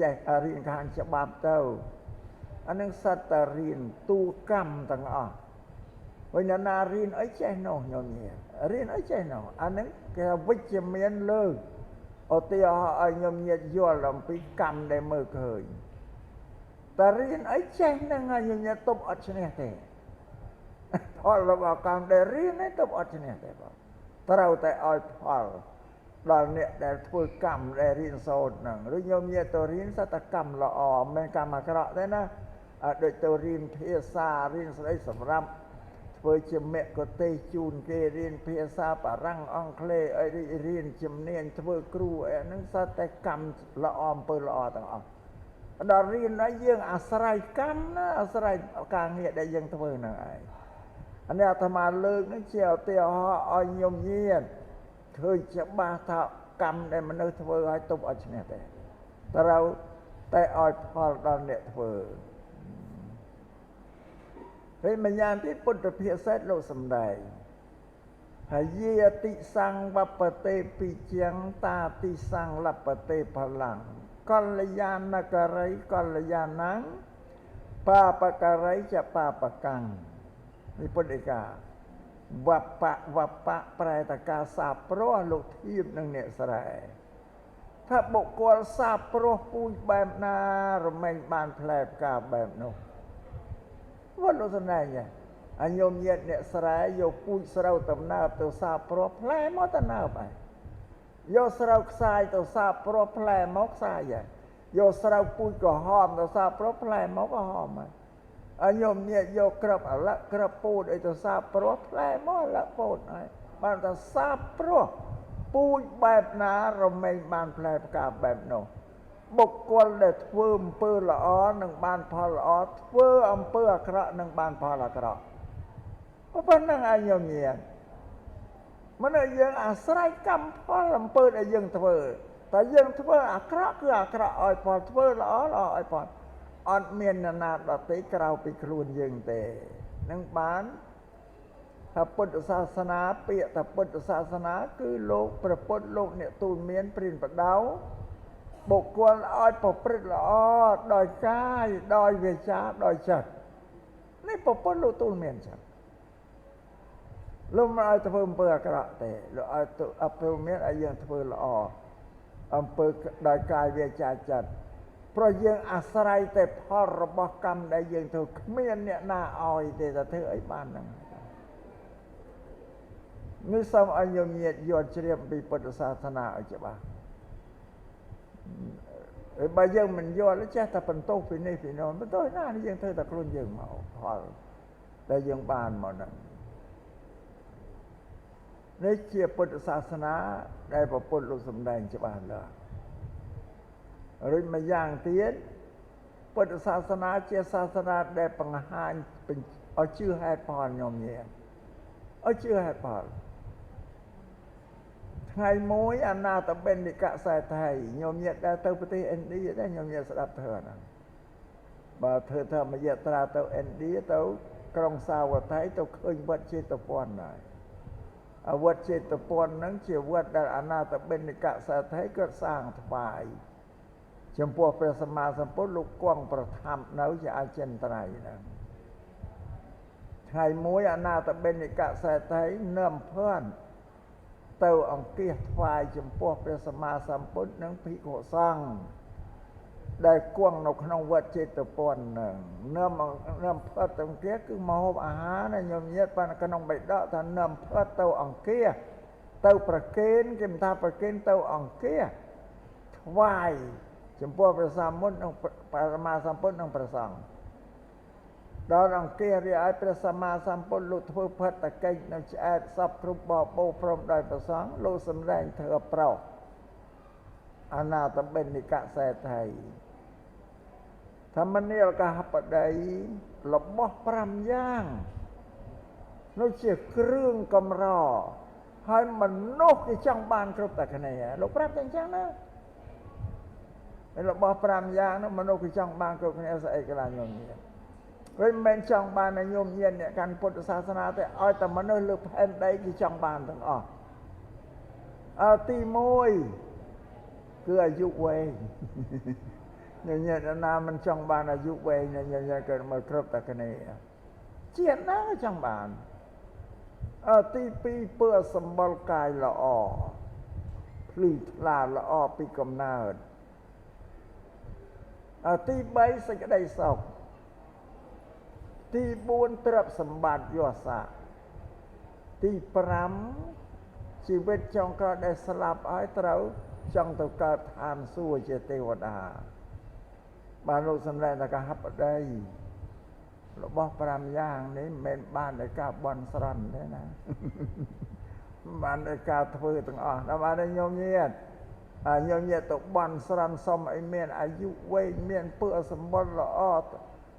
ចេះរៀនខាងច្បាប់ទៅអានឹងសត្វតែរៀនទូកម្មទាំងអស់វិញណារៀនអីចេះនោះញោមញារៀនអីចេះនោះអានឹងគេវិជ្ជមានលើកឧទាហរណ៍ឲ្យញោមញាយល់អំពីកម្មដែលមើលឃើញតែរៀនអីចេះហ្នឹងហើយញោមញាទប់អត់ឈ្នះទេផលរបស់កម្មដែលរៀននេះទប់អត់ឈ្នះទេបងត្រូវតែឲ្យផលដល់អ្នកដែលធ្វើកម្មដែលរៀនសូត្រហ្នឹងឬញោមញាទៅរៀនសតកម្មល្អមិនមែនកម្មអាក្រក់ទេណាដូចទៅរៀនភាសារៀនស្ដីសម្រាប់ធ្វើជាមគ្គុទ្ទេសក៍ជូនគេរៀនភាសាបារាំងអង់គ្លេសអីរៀនជំនាញធ្វើគ្រូអីហ្នឹងសតតែកម្មល្អអំពើល្អទាំងអស់ដល់រៀនហើយយើងអាស្រ័យកម្មណាអាស្រ័យការងារដែលយើងធ្វើហ្នឹងឯងអានេះអាត្មាលើកនេះជាឧទាហរណ៍ឲ្យញោមញាតឃើញច្បាស់ថាកម្មដែលមនុស្សធ្វើឲ្យទប់អត់ឈ្នះទេត្រូវតែឲ្យផលដល់អ្នកធ្វើហើយម្យ៉ាងទៀតពុទ្ធភាសិតលោកសំដែងហើយយាតិសង្វបតេពិជាងតាតិសង្លបតេផល្លំកល្យាណករិយកល្យាណੰបាបករិយចបាបកាំងនេះពុទ្ធិកាវបៈវបៈប្រែតកាសាព្រោះលោកធៀបនឹងអ្នកស្រែថាបុគ្គលសាព្រោះពូជបែបណារមែងបានផ្លែផ្កាបែបនោះវត្តលោកសំដែងអញោមញាតអ្នកស្រែយកពូជស្រូវតំណើបទៅសាព្រោះផ្លែមកតំណើបហើយយកស្រូវខ្សាយទៅសាព្រោះផ្លែមកខ្សាយហើយយកស្រូវពូជក្រហមទៅសាព្រោះផ្លែមកក្រហមហើយអញោមញាតយកក្របអាឡឹកក្របពោតអីទៅសាព្រោះផ្លែមកអាឡឹកពោតហើយបានតែសាព្រោះពូជបែបណារមែងបានផ្លែផ្កាបែបនោះបុគ្គលដែលធ្វើអំពើល្អនឹងបានផលល្អធ្វើអំពើអាក្រក់នឹងបានផលអាក្រក់ប៉ុណ្ណឹងឯងញោមញាតមនុស្សយើងអាស្រ័យកម្មផលអំពើដែលយើងធ្វើតែយើងធ្វើអាក្រក់គឺអាក្រក់ឲ្យផលធ្វើល្អល្អឲ្យផលអត់មាននរណាដទៃក្រៅពីខ្លួនយើងទេនឹងបានថាពុទ្ធសាសនាពាក្យថាពុទ្ធសាសនាគឺលោកព្រះពុទ្ធលោកអ្នកទូលមានព្រានបដៅបុគ្គលឲ្យប្រព្រឹត្តល្អដោយកាយដោយវាចាដោយចិត្តនេះព្រះពុទ្ធលោកទូលមានចឹងលោកមិនឲ្យធ្វើអំពើអាក្រក់ទេលោកឲ្យអភិមានឲ្យយើងធ្វើល្អអំពើដោយកាយវាចាចិត្តព្រោះយើងអាស្រ័យតែផលរបស់កម្មដែលយើងធ្វើគ្មានអ្នកណាឲ្យទេតែធ្វើអីបានហ្នឹងនេះសូមឲ្យញោមញាតយល់ជ្រាបពីពុទ្ធសាសនាឲ្យច្បាស់ហើយបើយើងមិនយល់ចេះតែបន្ទោសពីនេះពីនោះបន្ទោសណាយើងធ្វើតែខ្លួនយើងមកផលដែលយើងបានមកហ្នឹងនេះជាពុទ្ធសាសនាដែលព្រះពុទ្ធលោកសម្ដែងច្បាស់លាស់រួចម្យ៉ាងទៀតពុទ្ធសាសនាជាសាសនាដែលបង្ហាញឲ្យជឿហេតុផលញោមញាតឲ្យជឿហេតុផលថ្ងៃមួយអនាថបិណ្ឌិកសេដ្ឋីញោមញាតដែលទៅប្រទេសឥណ្ឌាដែរញោមញាតស្ដាប់ធ្វើហ្នឹងបើធ្វើធម្មយាត្រាទៅឥណ្ឌាទៅក្រុងសាវត្ថីទៅឃើញវត្តចេតពន្ធហើយវត្តចេតពន្ធហ្នឹងជាវត្តដែលអនាថបិណ្ឌិកសេដ្ឋីគាត់សាងថ្វាយចំពោះព្រះសម្មាសម្ពុទ្ធលោកគង់ប្រថាប់នៅជាអចិន្ត្រៃយ៍ហ្នឹងថ្ងៃមួយអនាថបិណ្ឌិកសេដ្ឋីនាំភ័ណ្ឌទៅអង្គាសថ្វាយចំពោះព្រះសម្មាសម្ពុទ្ធនិងភិក្ខុសង្ឃដែលគង់នៅក្នុងវត្តចេតពន្ធហ្នឹងនាំភ័ណ្ឌទៅអង្គាសគឺមកហូបអាហារណាញោមញាតបានក្នុងបិដកថានាំភ័ណ្ឌទៅអង្គាសទៅប្រគេនគេមិនថាប្រគេនទៅអង្គាសថ្វាយចំពោះព្រះសម្ពុទ្ធនិងព្រះសម្មាសម្ពុទ្ធនិងព្រះសង្ឃដល់អង្គាសរាឲ្យព្រះសម្មាសម្ពុទ្ធលោកធ្វើផិតកិច្ចនៅឆ្អែតសពគ្រប់បបោព្រមដោយព្រះសង្ឃលោកសម្ដែងធ្វើប្រោសអនាថបិណ្ឌិកសេដ្ឋីធម្មនាលកហបតីរបស់5យ៉ាងនោះជាគ្រឿងកម្រហើយមនុស្សគេចង់បានគ្រប់តែគ្នាលោកប្រាប់តែអញ្ចឹងណារបស់5យ៉ាងនោះមនុស្សគេចង់បានគ្រប់គ្នាស្អីក៏ឡើងញោមញាតវិញមិនចង់បានញោមញាតអ្នកកាន់ពុទ្ធសាសនាទេឲ្យតែមនុស្សលើផែនដីគេចង់បានទាំងអស់អើទី1 គឺអាយុវែងញញណាមិនចង់បានអាយុវែងញញកើតមកគ្រប់តែគ្នាជាតិណាក៏ចង់បានទី2ពើសម្បល់កាយល្អភ្លឺថ្លាល្អពីកំណើតទី3សេចក្តីសុខទី4ទ្រព្យសម្បត្តិយស័កទី5ជីវិតចុងក្រោយដែលស្លាប់ហើយត្រូវចង់ទៅកើតឋានសួគ៌ជាទេវតាបានលោកសម្ដែងថាកហបតីរបស់5យ៉ាងនេះមិនមែនបានដោយការបន់ស្រន់ទេណាបានដោយការធ្វើទាំងអស់ដល់បានញោមញាតញោមញាតទៅបន់ស្រន់សុំឲ្យមានអាយុវែងមានពើសម្បត្តិល្អ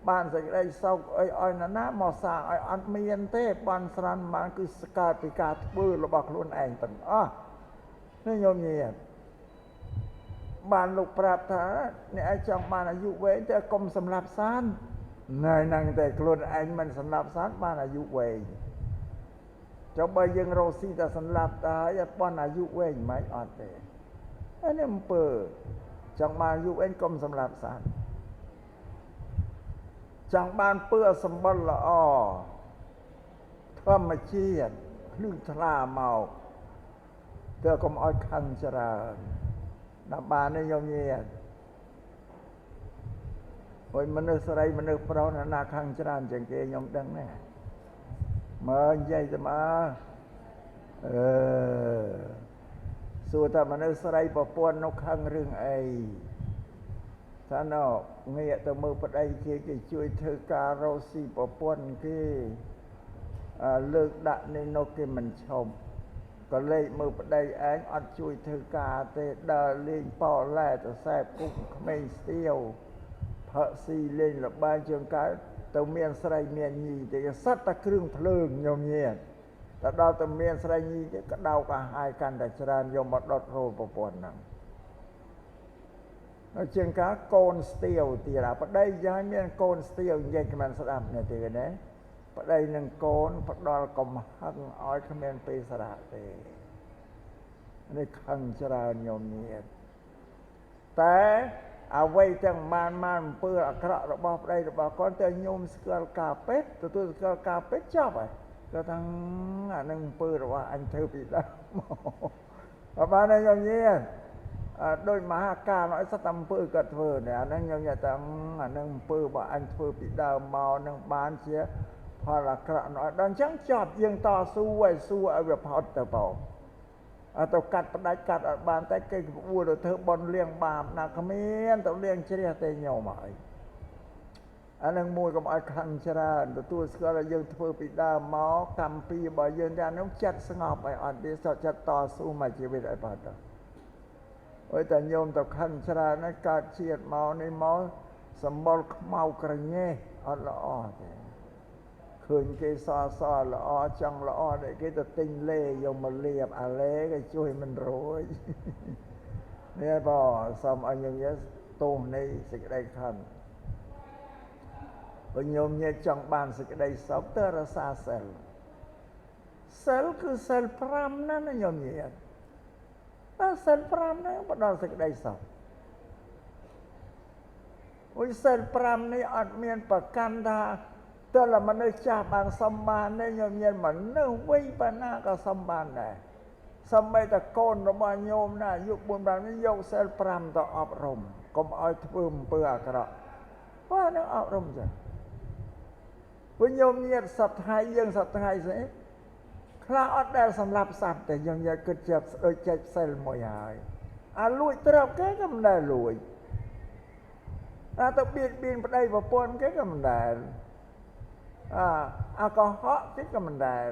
បានសេចក្តីសុខអីឲ្យណាណាមកសាងឲ្យអត់មានទេបន់ស្រន់បានគឺស្កើតពីការធ្វើរបស់ខ្លួនឯងទាំងអស់នេះញោមញាតបានលោកប្រាប់ថាអ្នកឯងចង់បានអាយុវែងតែកុំសម្លាប់សត្វណែហ្នឹងតែខ្លួនឯងមិនសម្លាប់សត្វបានអាយុវែងចុះបើយើងរកស៊ីតែសម្លាប់តើហើយបន់អាយុវែងមិនអត់ទេអានេះអំពើចង់បានអាយុវែងកុំសម្លាប់សត្វចង់បានពើសម្បត្តិល្អធម្មជាតិភ្លឺថ្លាមកទើកុំឲ្យខឹងច្រើនដល់បាននេះញោមញាតអូយមនុស្សស្រីមនុស្សប្រុសណាខឹងច្រើនជាងគេខ្ញុំដឹងណាស់មើលនិយាយទៅមកអឺសួរថាមនុស្សស្រីប្រពន្ធនោះខឹងរឿងអីថាណងាកទៅមើលប្តីគេគេជួយធ្វើការរកស៊ីប្រពន្ធគេលើកដាក់នេះនោះគេមិនឈប់ក៏លេខមើលប្តីឯងអត់ជួយធ្វើការទេដើរលេងប៉ឡែទៅសែបគុកក្មេងស្ទាវផឹកស៊ីលេងលបែងជើងកើតទៅមានស្រីមានញីទេសត្វតែគ្រឿងភ្លើងញោមញាតតែដល់ទៅមានស្រីញីទេក្តៅកាហាយកាន់តែច្រើនយកមកដុតរោលប្រពន្ធហ្នឹងហើយជាងការកូនស្ទាវទៀតអាប្តីយ៉ាងមានកូនស្ទាវនិយាយគ្មានស្ដាប់នេះទេណាប្តីនឹងកូនផ្ដល់កំហឹងឲ្យគ្មានពេលស្រាកទេនេះខឹងច្រើនញោមញាតតែអ្វីទាំងបានបានអំពើអាក្រក់របស់ប្តីរបស់កូនតែញោមស្គាល់ការពិតទទួលស្គាល់ការពិតចប់ហើយក៏ថាអានឹងអំពើរបស់អញធ្វើពីដើមមកបានទេញោមញាតដោយមហាកាលឲ្យសត្វអំពើគាត់ធ្វើនេះអានឹងញោមញាតថាអានឹងអំពើរបស់អញធ្វើពីដើមមកនឹងបានជាផលអាក្រក់ដល់អញ្ចឹងចប់យើងតស៊ូឲ្យស៊ូឲ្យវាផុតទៅបងអត់ទៅកាត់ផ្ដាច់កាត់អត់បានតែគេក្បួលទៅធ្វើបន់លៀងបាបណាគ្មានទៅលៀងជ្រះទេញោមហើយអានឹងមួយកុំឲ្យខឹងច្រើនទទួលស្គាល់ថាយើងធ្វើពីដើមមកកម្មពីរបស់យើងតែនោះចិត្តស្ងប់ឲ្យអត់ទេសចិត្តតស៊ូមកជីវិតឲ្យបាត់ទៅអើយតែញោមទៅខឹងច្រើនហើយកើតជាតិមកនេះមកសម្បុរខ្មៅក្រញេះអត់ល្អទេឃើញគេសសល្អចង់ល្អដែលគេទៅទិញលេយកមកលាបអាលេគេជួយមិនរួចនេះបងសូមឲ្យញោមញាតទោសនៃសេចក្តីខឹងបើញោមញាតចង់បានសេចក្តីសុខទៅរក្សាសិលសិលគឺសិល5ណាណាញោមញាតតែសិល5ហ្នឹងផ្ដល់សេចក្តីសុខអូយសិល5នេះអត់មានប្រកាន់ថាតើមនុស្សចាស់បានសំបានទេញោមញាតមនុស្សវ័យប៉ុណ្ណាក៏សំបានដែរសំបីតែកូនរបស់ញោមណាអាយុ4 5នេះយកសិល5ទៅអប់រំកុំឲ្យធ្វើអំពើអាក្រក់បាទនឹងអប់រំចឹងវិញញោមញាតសប្តាហ៍យើងសប្តាហ៍ស្អីខ្លះអត់ដែលសម្លាប់សត្វទេយើងយកគិតជាដូចចែកសិលមួយហើយអាលួចទ្រព្យគេក៏មិនដែលលួចអាទៅបៀតបៀនប្តីប្រពន្ធគេក៏មិនដែលអាកុហកគេក៏មិនដែល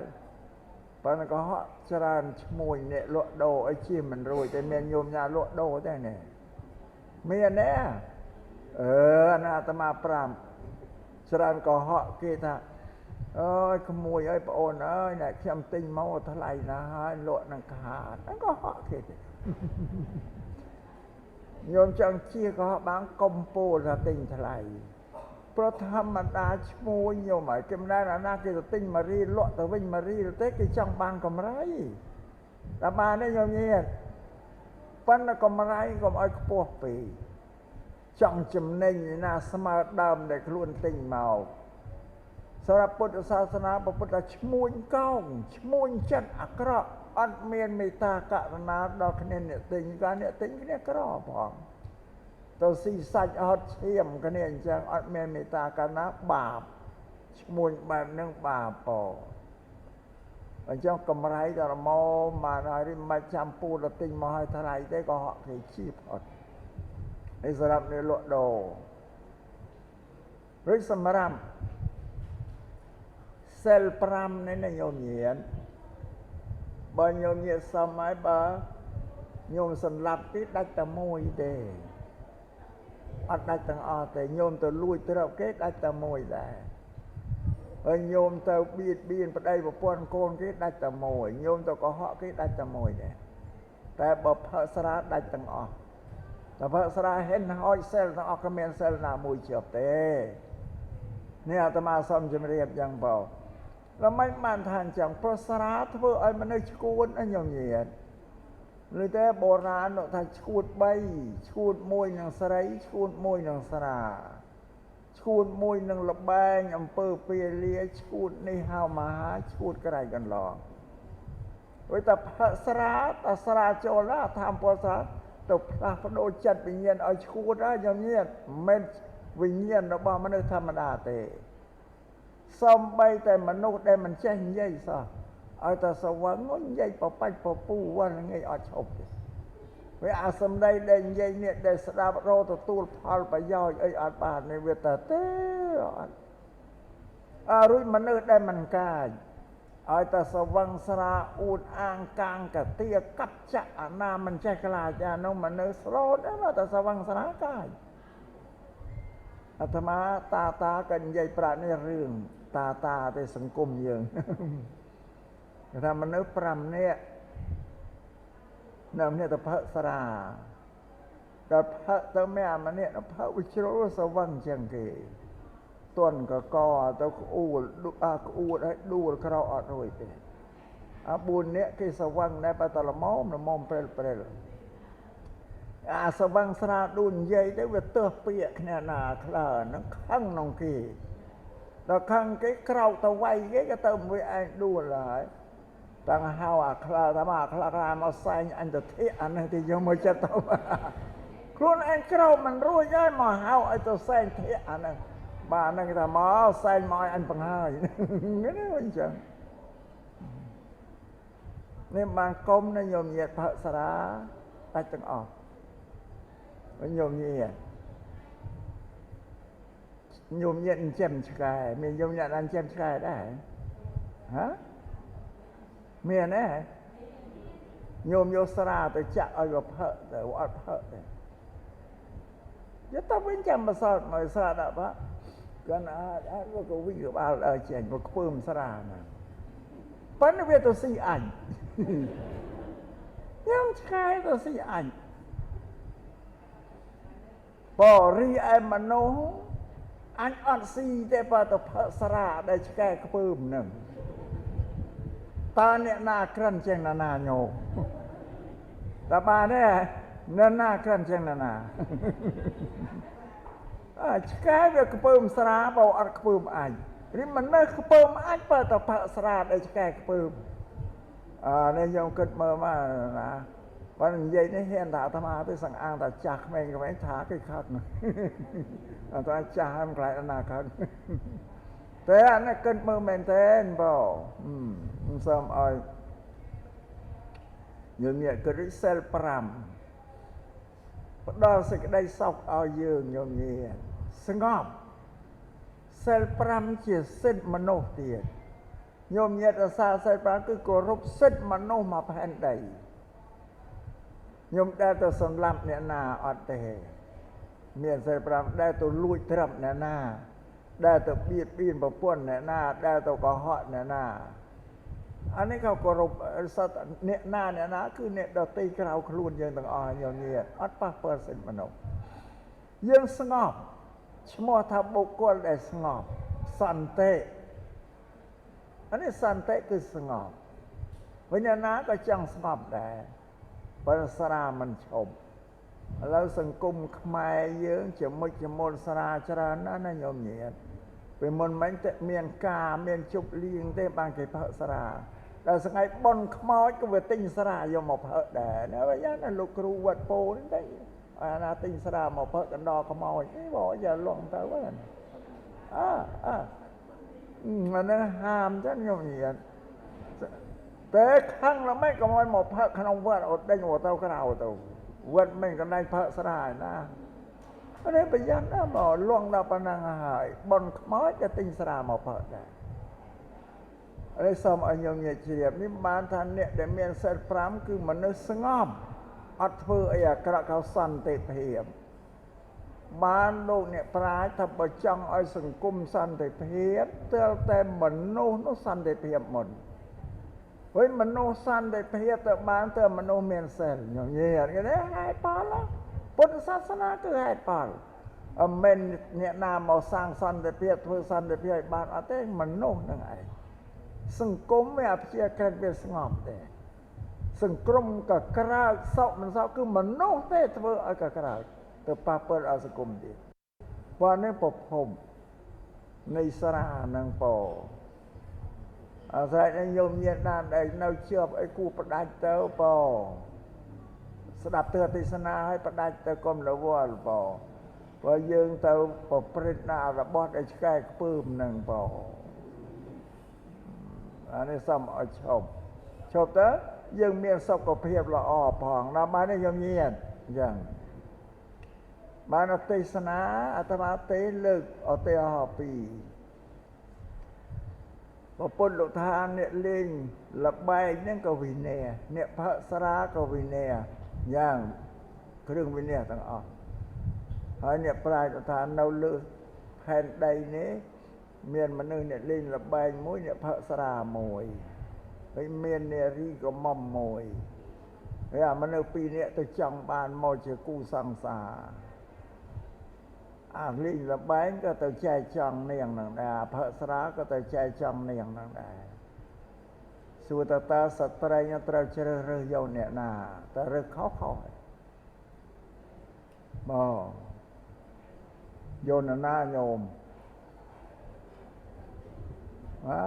ប៉ុន្តែកុហកច្រើនឈ្មួញអ្នកលក់ដូរអីជាមិនរួចតែមានញោមញ៉ាលក់ដូរទេនេះមានទេអឺអាណាអាត្មាប្រាប់ច្រើនកុហកគេថាអើយក្មួយអើយប្អូនអើយអ្នកខ្ញុំទិញមកថ្លៃណាស់ហើយលក់នឹងខាតហ្នឹងកុហកគេទេញោមចង់ជាកុហកបានកុំពោលថាទិញថ្លៃព្រោះធម្មតាឈ្មួញញោមហើយគេមិនដែលណាគេទៅទិញមករីលក់ទៅវិញមករីទេគេចង់បានកម្រៃតែបានទេញោមញាត ប៉ុន្តែកម្រៃកុំឲ្យខ្ពស់ពេកចង់ចំណេញណាស្មើដើមដែលខ្លួនទិញមកសម្រាប់ពុទ្ធសាសនាពុទ្ធឈ្មួញកោងឈ្មួញចិត្តអាក្រក់អត់មានមេត្តាករុណាដល់គ្នាអ្នកទិញកាអ្នកទិញគ្នាក្រផងទៅស៊ីសាច់អត់ឈាមគ្នាអញ្ចឹងអត់មានមេត្តាករុណាបាបឈ្មួញបែបហ្នឹងបាបពោអញ្ចឹងកម្រៃដល់រមមកហើយមិនចាំពូទៅទិញមកឲ្យថ្លៃទេក៏ហក់គេជីផុតនេះសម្រាប់អ្នកលក់ដូរឬសម្រាប់សិល5នេះណាញោមញាតបើញោមញាតសមហើយបើញោមសម្លាប់ទេដាច់តែមួយទេអត់ដាច់ទាំងអស់ទេញោមទៅលួចទ្រព្យគេដាច់តែមួយដែរហើយញោមទៅបៀតបៀនប្តីប្រពន្ធកូនគេដាច់តែមួយញោមទៅកុហកគេដាច់តែមួយដែរតែបើផឹកស្រាដាច់ទាំងអស់តែផឹកស្រាហិនហោចសិលទាំងអស់គ្មានសិលណាមួយជាប់ទេនេះអាត្មាសូមជម្រាបយ៉ាងបងแล้วមិនបានថាអញ្ចឹងព្រោះស្រាធ្វើឲ្យមនុស្សឈួតញោមញាតឬទេបុរាណថាឈួត3ឈួតមួយនឹងស្រីឈួតមួយនឹងស្រាឈួតមួយនឹងលបែងអំពើពាលាឈួតនេះហៅមហាឈួតក្រៃកន្លងព្រោះតែផឹកស្រាតែស្រាចូលណាថាអំពើស្រាទៅផ្លាស់ប្ដូរចិត្តវិញ្ញាណឲ្យឈួតហើយញោមញាតមិនវិញ្ញាណរបស់មនុស្សធម្មតាទេសំបីតែមនុស្សដែលមិនចេះនិយាយសោះឲ្យតែសវឹងនិយាយបបាច់បពូវល់ងាយអត់ឈប់ទេវាអាសំដីដែលនិយាយនេះដែលស្ដាប់រទទួលផលប្រយោជន៍អីអត់បាននេះវាតែទេអត់អើរួចមនុស្សដែលមិនកាចឲ្យតែសវឹងស្រាអួតអាងកាងកាទាកាប់ចាក់អាណាមិនចេះខ្លាចអានោះមនុស្សស្លូតតែសវឹងស្រាកាចអាត្មាតាតាក៏និយាយប្រាក់នេះរឿងតាតាទេសង្គមយើងគេថាមនុស្ស5នាក់នៅម្នាក់ទៅផឹកស្រាដល់ផឹកទៅមានអាម្នាក់ផឹកវាជ្រុលសវឹងជាងគេទន់កកទៅក្អួលក្អួតឲ្យដួលក្រោកអត់រួចទេអា4នាក់គេសវឹងដែរបើតែល្មមល្មមព្រិលព្រិលអាសវឹងស្រាដួលនិយាយទៅវាទើសពាក្យគ្នាណាខ្លះហ្នឹងខឹងក្នុងគេដល់ខឹងគេក្រោកទៅវាយគេក៏ទៅមួយឯងដួលហើយតាំងហៅអាខ្លះថាមកអាខ្លះមកសែងអញទៅធិអានេះទៅយកមកចិត្តទៅខ្លួនឯងក្រោកមិនរួចហើយមកហៅឲ្យទៅសែងធិអាហ្នឹងបាទហ្នឹងគេថាមកសែងមកឲ្យអញបង្ហើយនេះអញ្ចឹងនេះបានកុំណាញោមញាតផឹកស្រាដាច់ទាំងអស់ញោមញាតញោមញាតចិញ្ចឹមឆ្កែមានញោមញាតចិញ្ចឹមឆ្កែដែរហ៎មានទេញោមយកស្រាទៅចាក់ឲ្យវាផឹកទៅអត់ផឹកទេយកទៅវិញចាំមកសល់មកស្រាដាក់បាគាត់អត់វាក៏វិញក្បាលដើរចេញវាខ្ពើមស្រាណាប៉ុន្តែវាទៅស៊ីអញញោមឆ្កែទៅស៊ីអញបរិយឯមនុស្សអញអត់ស៊ីទេបើទៅផឹកស្រាដែលឆ្កែខ្ពើមនឹងតើអ្នកណាក្រិនជាងណាណាញោមតើបានទេអ្នកណាក្រិនជាងណាណាអើឆ្កែវាខ្ពើមស្រាបើអត់ខ្ពើមអញនេះមនុស្សខ្ពើមអញបើទៅផឹកស្រាដែលឆ្កែខ្ពើមអើនេះខ្ញុំគិតមើលមកណាបើនិយាយនេះហ៊ានថាអាត្មាទេសង្អាងថាចាស់ក្មេងៗថាគេខឹងអត់ថាចាស់ហ្នឹងខ្លាចណាខឹងតែអានេះគិតមើលមែនទេបងសូមឲ្យយើងមានគិតសិល5ផ្ដល់សេចក្តីសុខឲ្យយើងញោមញាស្ងប់សិល5ជាសិទ្ធិមនុស្សទៀតញោមញារក្សាសិល5គឺគោរពសិទ្ធិមនុស្សមកផែនដីញោមដែលទៅសម្លាប់អ្នកណាអត់ទេមានសិល5ដែលទៅលួចទ្រព្យអ្នកណាដែលទៅបៀតបៀនប្រពន្ធអ្នកណាដែលទៅកុហកអ្នកណាអានេះเขาគោរពសត្វអ្នកណាអ្នកណាគឺអ្នកដទៃក្រៅខ្លួនយើងទាំងអស់ញោមញាអត់ប៉ះពាល់សិទ្ធិមនុស្សយើងស្ងប់ឈ្មោះថាបុគ្គលដែលស្ងប់សន្តិអានេះសន្តិគឺស្ងប់វិញអ្នកណាក៏ចង់ស្ងប់ដែរ ប៉ុន្តែស្រាមិនឈប់ឥឡូវសង្គមខ្មែរយើងជាមួយចំនួនស្រាច្រើនណាស់ណាញោមញាតពីមុនមិញតែមានការមានជប់លៀងទេបានគេផឹកស្រាដល់ថ្ងៃប៉ុនខ្មោចក៏វាទិញស្រាយកមកផឹកដែរណាបើយ៉ាងណាលោកគ្រូវត្តពោនេះតែអាណាទិញស្រាមកផឹកកណ្ដោខ្មោចនេះបងយ៉ាលងទៅហ្នឹងអើអើអានេះហាមចឹងញោមញាតតែខឹងល្មិចក៏មកផឹកក្នុងវត្តអត់ដេញមកទៅក្រៅទៅវត្តមិនកន្លែងផឹកស្រាឯណានេះប្រយ័ត្នណាមកលងដល់ប៉ុណ្ណឹងហើយប៉ុនខ្មោចจะទិញស្រាមកផឹកដែរនេះសូមឲ្យញោមញាតជ្រាបនេះបានថាអ្នកដែលមានសិល5គឺមនុស្សស្ងប់អត់ធ្វើអីអាក្រក់កោសន្តិភាពបានលោកអ្នកប្រាជ្ញថាបើចង់ឲ្យសង្គមសន្តិភាពទាល់តែមនុស្សនោះសន្តិភាពមុនហើយមនុស្សសន្តិភាពទៅបានទៅមនុស្សមានសិលញោមញាតគេនេះហេតុផលពុទ្ធសាសនាគឺហេតុផលអត់មែនអ្នកណាមកសាងសន្តិភាពធ្វើសន្តិភាពឲ្យបានអត់ទេមនុស្សនឹងឯងសង្គមវាអព្យាក្រឹតវាស្ងប់ទេសង្គមក៏ក្រើកសោកមិនសោកគឺមនុស្សទេធ្វើឲ្យក៏ក្រើកទៅប៉ះពាល់ដល់សង្គមទៀតព្រោះនេះប្រភពនៃស្រានឹងពោអាស្រ័យនឹងញោមញាតណាដែលនៅជាប់អីគួរផ្ដាច់ទៅពោស្ដាប់ទស្សនាឲ្យផ្ដាច់ទៅកុំរវល់ពោព្រោះយើងទៅប្រព្រឹត្តណារបស់ដែលឆ្កែខ្ពើមនឹងពោអានេះសូមឲ្យឈប់ឈប់ទៅយើងមានសុខភាពល្អផងដល់បាននេះញោមញាតអញ្ចឹងបានទេសនាអាត្មាទេលើកឧទាហរណ៍ពីរប្រពន្ធលោកថាអ្នកលេងលបែងហ្នឹងក៏វិន័យអ្នកផឹកស្រាក៏វិន័យយ៉ាងគ្រឿងវិន័យទាំងអស់ហើយអ្នកប្រាជ្ញថានៅលើផែនដីនេះមានមនុស្សអ្នកលេងលបែងមួយអ្នកផឹកស្រាមួយហើយមាននារីក៏មុំមួយហើយអាមនុស្សពីរនាក់ទៅចង់បានមកជាគូសង្សារអាលេងលបែងក៏ទៅចែកចង់នាងនឹងដែរអាផឹកស្រាក៏ទៅចែកចង់នាងនឹងដែរសួរតើតើស្ត្រីត្រូវជ្រើសរើសយកអ្នកណាតើរើសខុសខុសហើយមកយកអ្នកណាញោមហ៎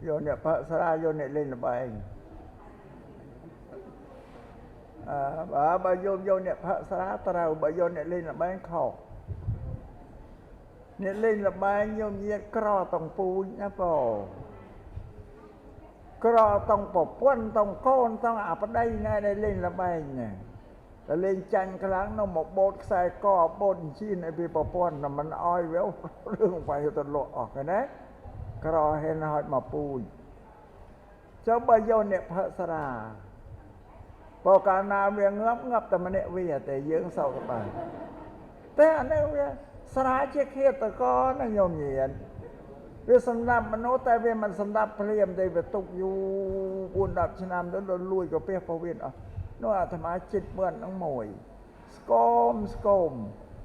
យកអ្នកផឹកស្រាយកអ្នកលេងល្បែងអើបើយកអ្នកផឹកស្រាត្រូវបើយកអ្នកលេងល្បែងខុសអ្នកលេងល្បែងញោមញាតក្រតងពូជណាបងក្រតងប្រពន្ធតងកូនតងអាប្តីណែដែលលេងល្បែងណែតែលេងចាញ់ខ្លាំងនៅមកបូតខ្សែកបូតជីនឲ្យពីប្រពន្ធមិនអោយវារឿងវាយទៅលក់អស់គេណាក្រហេនហត់មកពូជចុះបើយកអ្នកផឹកស្រាបើកាលណាវាងាប់ងាប់តែម្នាក់វាតែយើងសោកសប្បាយតែអានេះវាស្រាជាឃាតករណាញោមញាតវាសម្រាប់មនុស្សតែវាមិនសម្រាប់ភ្លាមទេវាទុកយូរ4 10ឆ្នាំទៅដល់លួចកាពះពោះវៀនអស់នោះអាត្មាចិត្តបឿនហ្នឹងមួយស្គមស្គម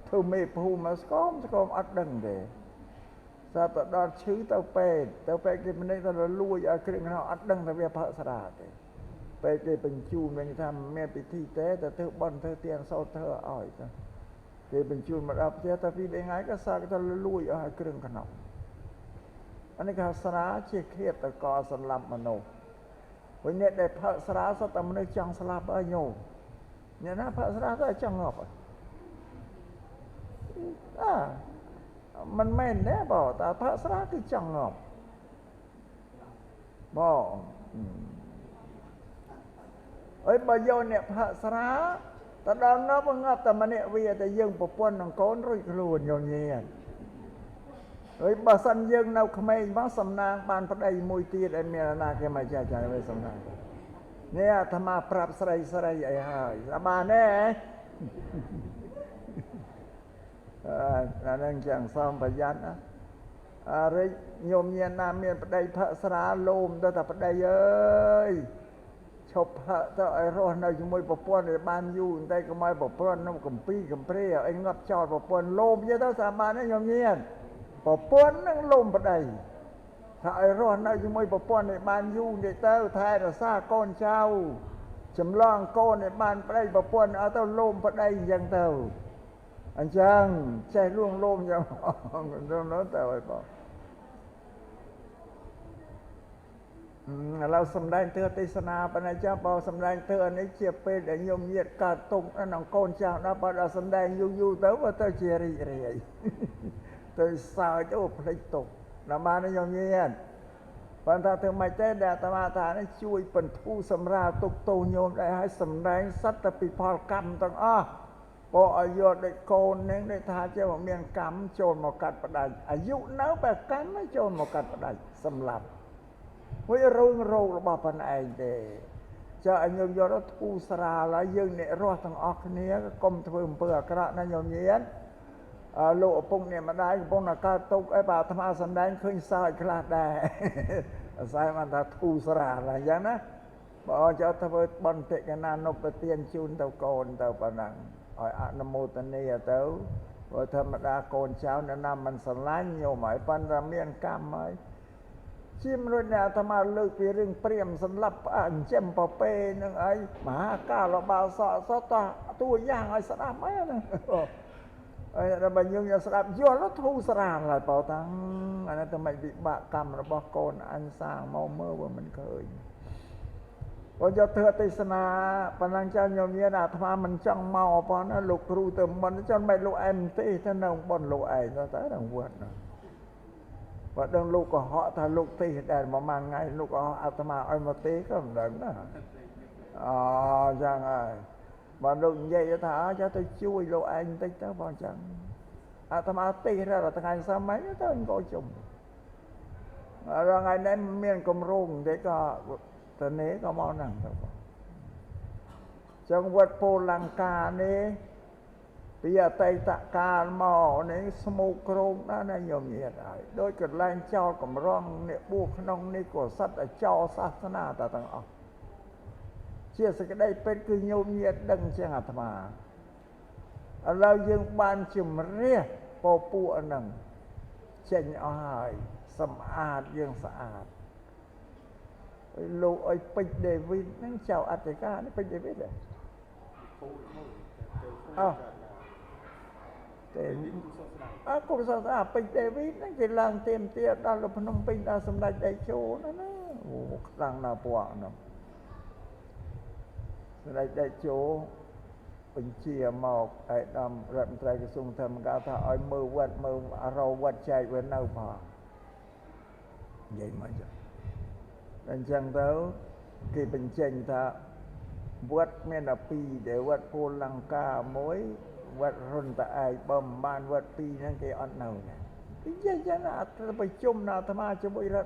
ធ្វើមេភូមិស្គមស្គមអត់ដឹងទេស្រាប់តែដល់ឈឺទៅពេទ្យទៅពេទ្យគេម្នាក់ទៅលួចឲ្យគ្រឿងក្នុងអត់ដឹងថាវាផឹកស្រាទេពេទ្យគេបញ្ជូនវិញថាមានពិធីទេតែធ្វើបន់ធ្វើទានសោតធ្វើឲ្យទៅគេបញ្ជូនមកដល់ផ្ទះតែពីរថ្ងៃក៏សាកទៅលួចអស់ឲ្យគ្រឿងក្នុងអានេះគេហៅស្រាជាឃាតករសម្លាប់មនុស្សវិញអ្នកដែលផឹកស្រាសុទ្ធតែមនុស្សចង់ស្លាប់ហើយញោមអ្នកណាផឹកស្រាទៅចង់ងាប់អើមិនមែនទេបងតែផឹកស្រាគឺចង់ងាប់បងអើយបើយកអ្នកផឹកស្រាទៅដល់ងាប់ងាប់តែម្នាក់វាតែយើងប្រពន្ធនឹងកូនរួចខ្លួនញោមញាតហើយបើសិនយើងនៅក្មេងមកសំណាងបានប្តីមួយទៀតឲ្យមានណាគេមកចែកចាយវិញសំណាងនេះអាត្មាប្រាប់ស្រីស្រីអីហើយស្ដាប់បានទេអើអានឹងចឹងសូមប្រយ័ត្នណាអរិយញោមញាតណាមានប្តីផឹកស្រាលោមទៅតែប្តីអើយឈប់ផឹកទៅឲ្យរស់នៅជាមួយប្រពន្ធឲ្យបានយូរតែកុំឲ្យប្រពន្ធនោះកំពីកំព្រាឲ្យងាប់ចោលប្រពន្ធលោមទៅស្ដាប់បានទេញោមញាតប្រពន្ធនឹងលោមប្តីថា ថាឲ្យរស់នៅជាមួយប្រពន្ធឲ្យបានយូរតិចទៅថែរក្សាកូនចៅចម្លងកូនឲ្យបានប្តីប្រពន្ធឲ្យទៅលោមប្តីអញ្ចឹងទៅអញ្ចឹងចេះលួងលោមយ៉ាងនោះទៅឲ្យបងឥឡូវសំដែងទើទេសនាប៉ុន្តែចាំបើសំដែងទើនេះជាពេលដែលញោមញាតកើតទុកក្នុងកូនចៅដល់បើដល់សំដែងយូរយូរទៅបើទៅជារីករាយទៅសើចអូភ្លេចទុកដល់បានញោមញាតប៉ុន្តែធ្វើម៉េចទេដែលអាត្មាថានេះជួយបន្ធូរសម្រាលទុកទោសញោមដែរឲ្យសំដែងសត្វតែពីផលកម្មទាំងអស់បើឲ្យយកដូចកូននឹងដូចថាជាមានកម្មចូលមកកាត់ផ្ដាច់អាយុនៅបែកម្មចូលមកកាត់ផ្ដាច់សម្លាប់វារឿងរោគរបស់ប៉ុនឯងទេចើឲ្យញោមយកទៅធូរស្រាលហើយយើងអ្នករស់ទាំងអស់គ្នាកុំធ្វើអំពើអាក្រក់ណាញោមញាតលោកឪពុកអ្នកម្ដាយកំពុងតែកើតទុកអីបើអាត្មាសំដែងឃើញសើចខ្លះដែរអាស្រ័យបានថាធូរស្រាលអញ្ចឹងណាបើចើធ្វើបន្តិកណានុបទានជូនទៅកូនទៅប៉ុណ្ណឹងឲ្យអនុមោទនាទៅព្រោះធម្មតាកូនចៅនៅណាមិនស្រឡាញ់ញោមហើយប៉ុន្តែមានកម្មហើយជាមនុស្សអ្នកអាត្មាលើកពីរឿងព្រាមសម្លាប់អញ្ចឹមប្រពេនឹងអីមហាកាលបាសកសតតួយ៉ាងឲ្យស្ដាប់អីណាហើយដល់យើងយកស្ដាប់យល់ធូរស្រាលហើយបើតាំងអានេះទៅមិនវិបាកកម្មរបស់កូនអញសាងមកមើលវាមិនឃើញបើយកធ្វើទេសនាប៉ុណ្ណឹងចាញោមញាតអាត្មាមិនចង់មកប៉ុណ្ណាលោកគ្រូទៅមិនចង់មិនលោកឯងទេទៅនៅប៉ុនលោកឯងទៅដល់វត្តណាបើដឹងលោកកុហកថាលោកទេសដែលប្រហែលថ្ងៃលោកកុហកអាត្មាឲ្យមកទេក៏មិនដឹងណាអូចឹងហើយបើលោកនិយាយថាចាទៅជួយលោកឯងបន្តិចទៅបងចឹងអាត្មាទេសរាល់ថ្ងៃសម័យទៅអង្គជុំរាល់ថ្ងៃនេះមានគម្រោងបន្តិចក៏ទៅនេះក៏មកហ្នឹងទៅបងចឹងវត្តពោលង្កានេះពីអតីតកាលមកនេះស្មូគ្រោងណាស់ណាញោមញាតហើយដោយកន្លែងចោលកម្រងអ្នកបួសក្នុងនេះក៏សត្វតែចោលសាសនាតែទាំងអស់ជាសេចក្តីពិតគឺញោមញាតដឹងជាងអាត្មាឥឡូវយើងបានជំរះពពួកហ្នឹងចេញអស់ហើយសម្អាតយើងស្អាតលោកឲ្យពេជ្រដេវីតហ្នឹងចៅអធិការនេះពេជ្រដេវីតហ៎អោះទេអើគុំសាស្តាពេជ្រដេវីតហ្នឹងគេឡើងទៀមទាដល់ភ្នំពេញដល់សម្ដេចតេជោណាណាអូខ្លាំងណាស់ពួកហ្នឹងសម្ដេចតេជោបញ្ជាមកឯកឧត្តមរដ្ឋមន្ត្រីក្រសួងធម្មការថាឲ្យមើលវត្តមើលរវត្តចែកវានៅផងនិយាយមកចឹងអញ្ចឹងទៅគេបញ្ចេញថាវត្តមានតែពីរដែលវត្តពលលង្កាមួយវត្តរុនតឯកបើមិនបានវត្តពីរហ្នឹងគេអត់នៅទេនិយាយចឹងអត់ប្រជុំណាអាត្មាជាមួយរដ្ឋ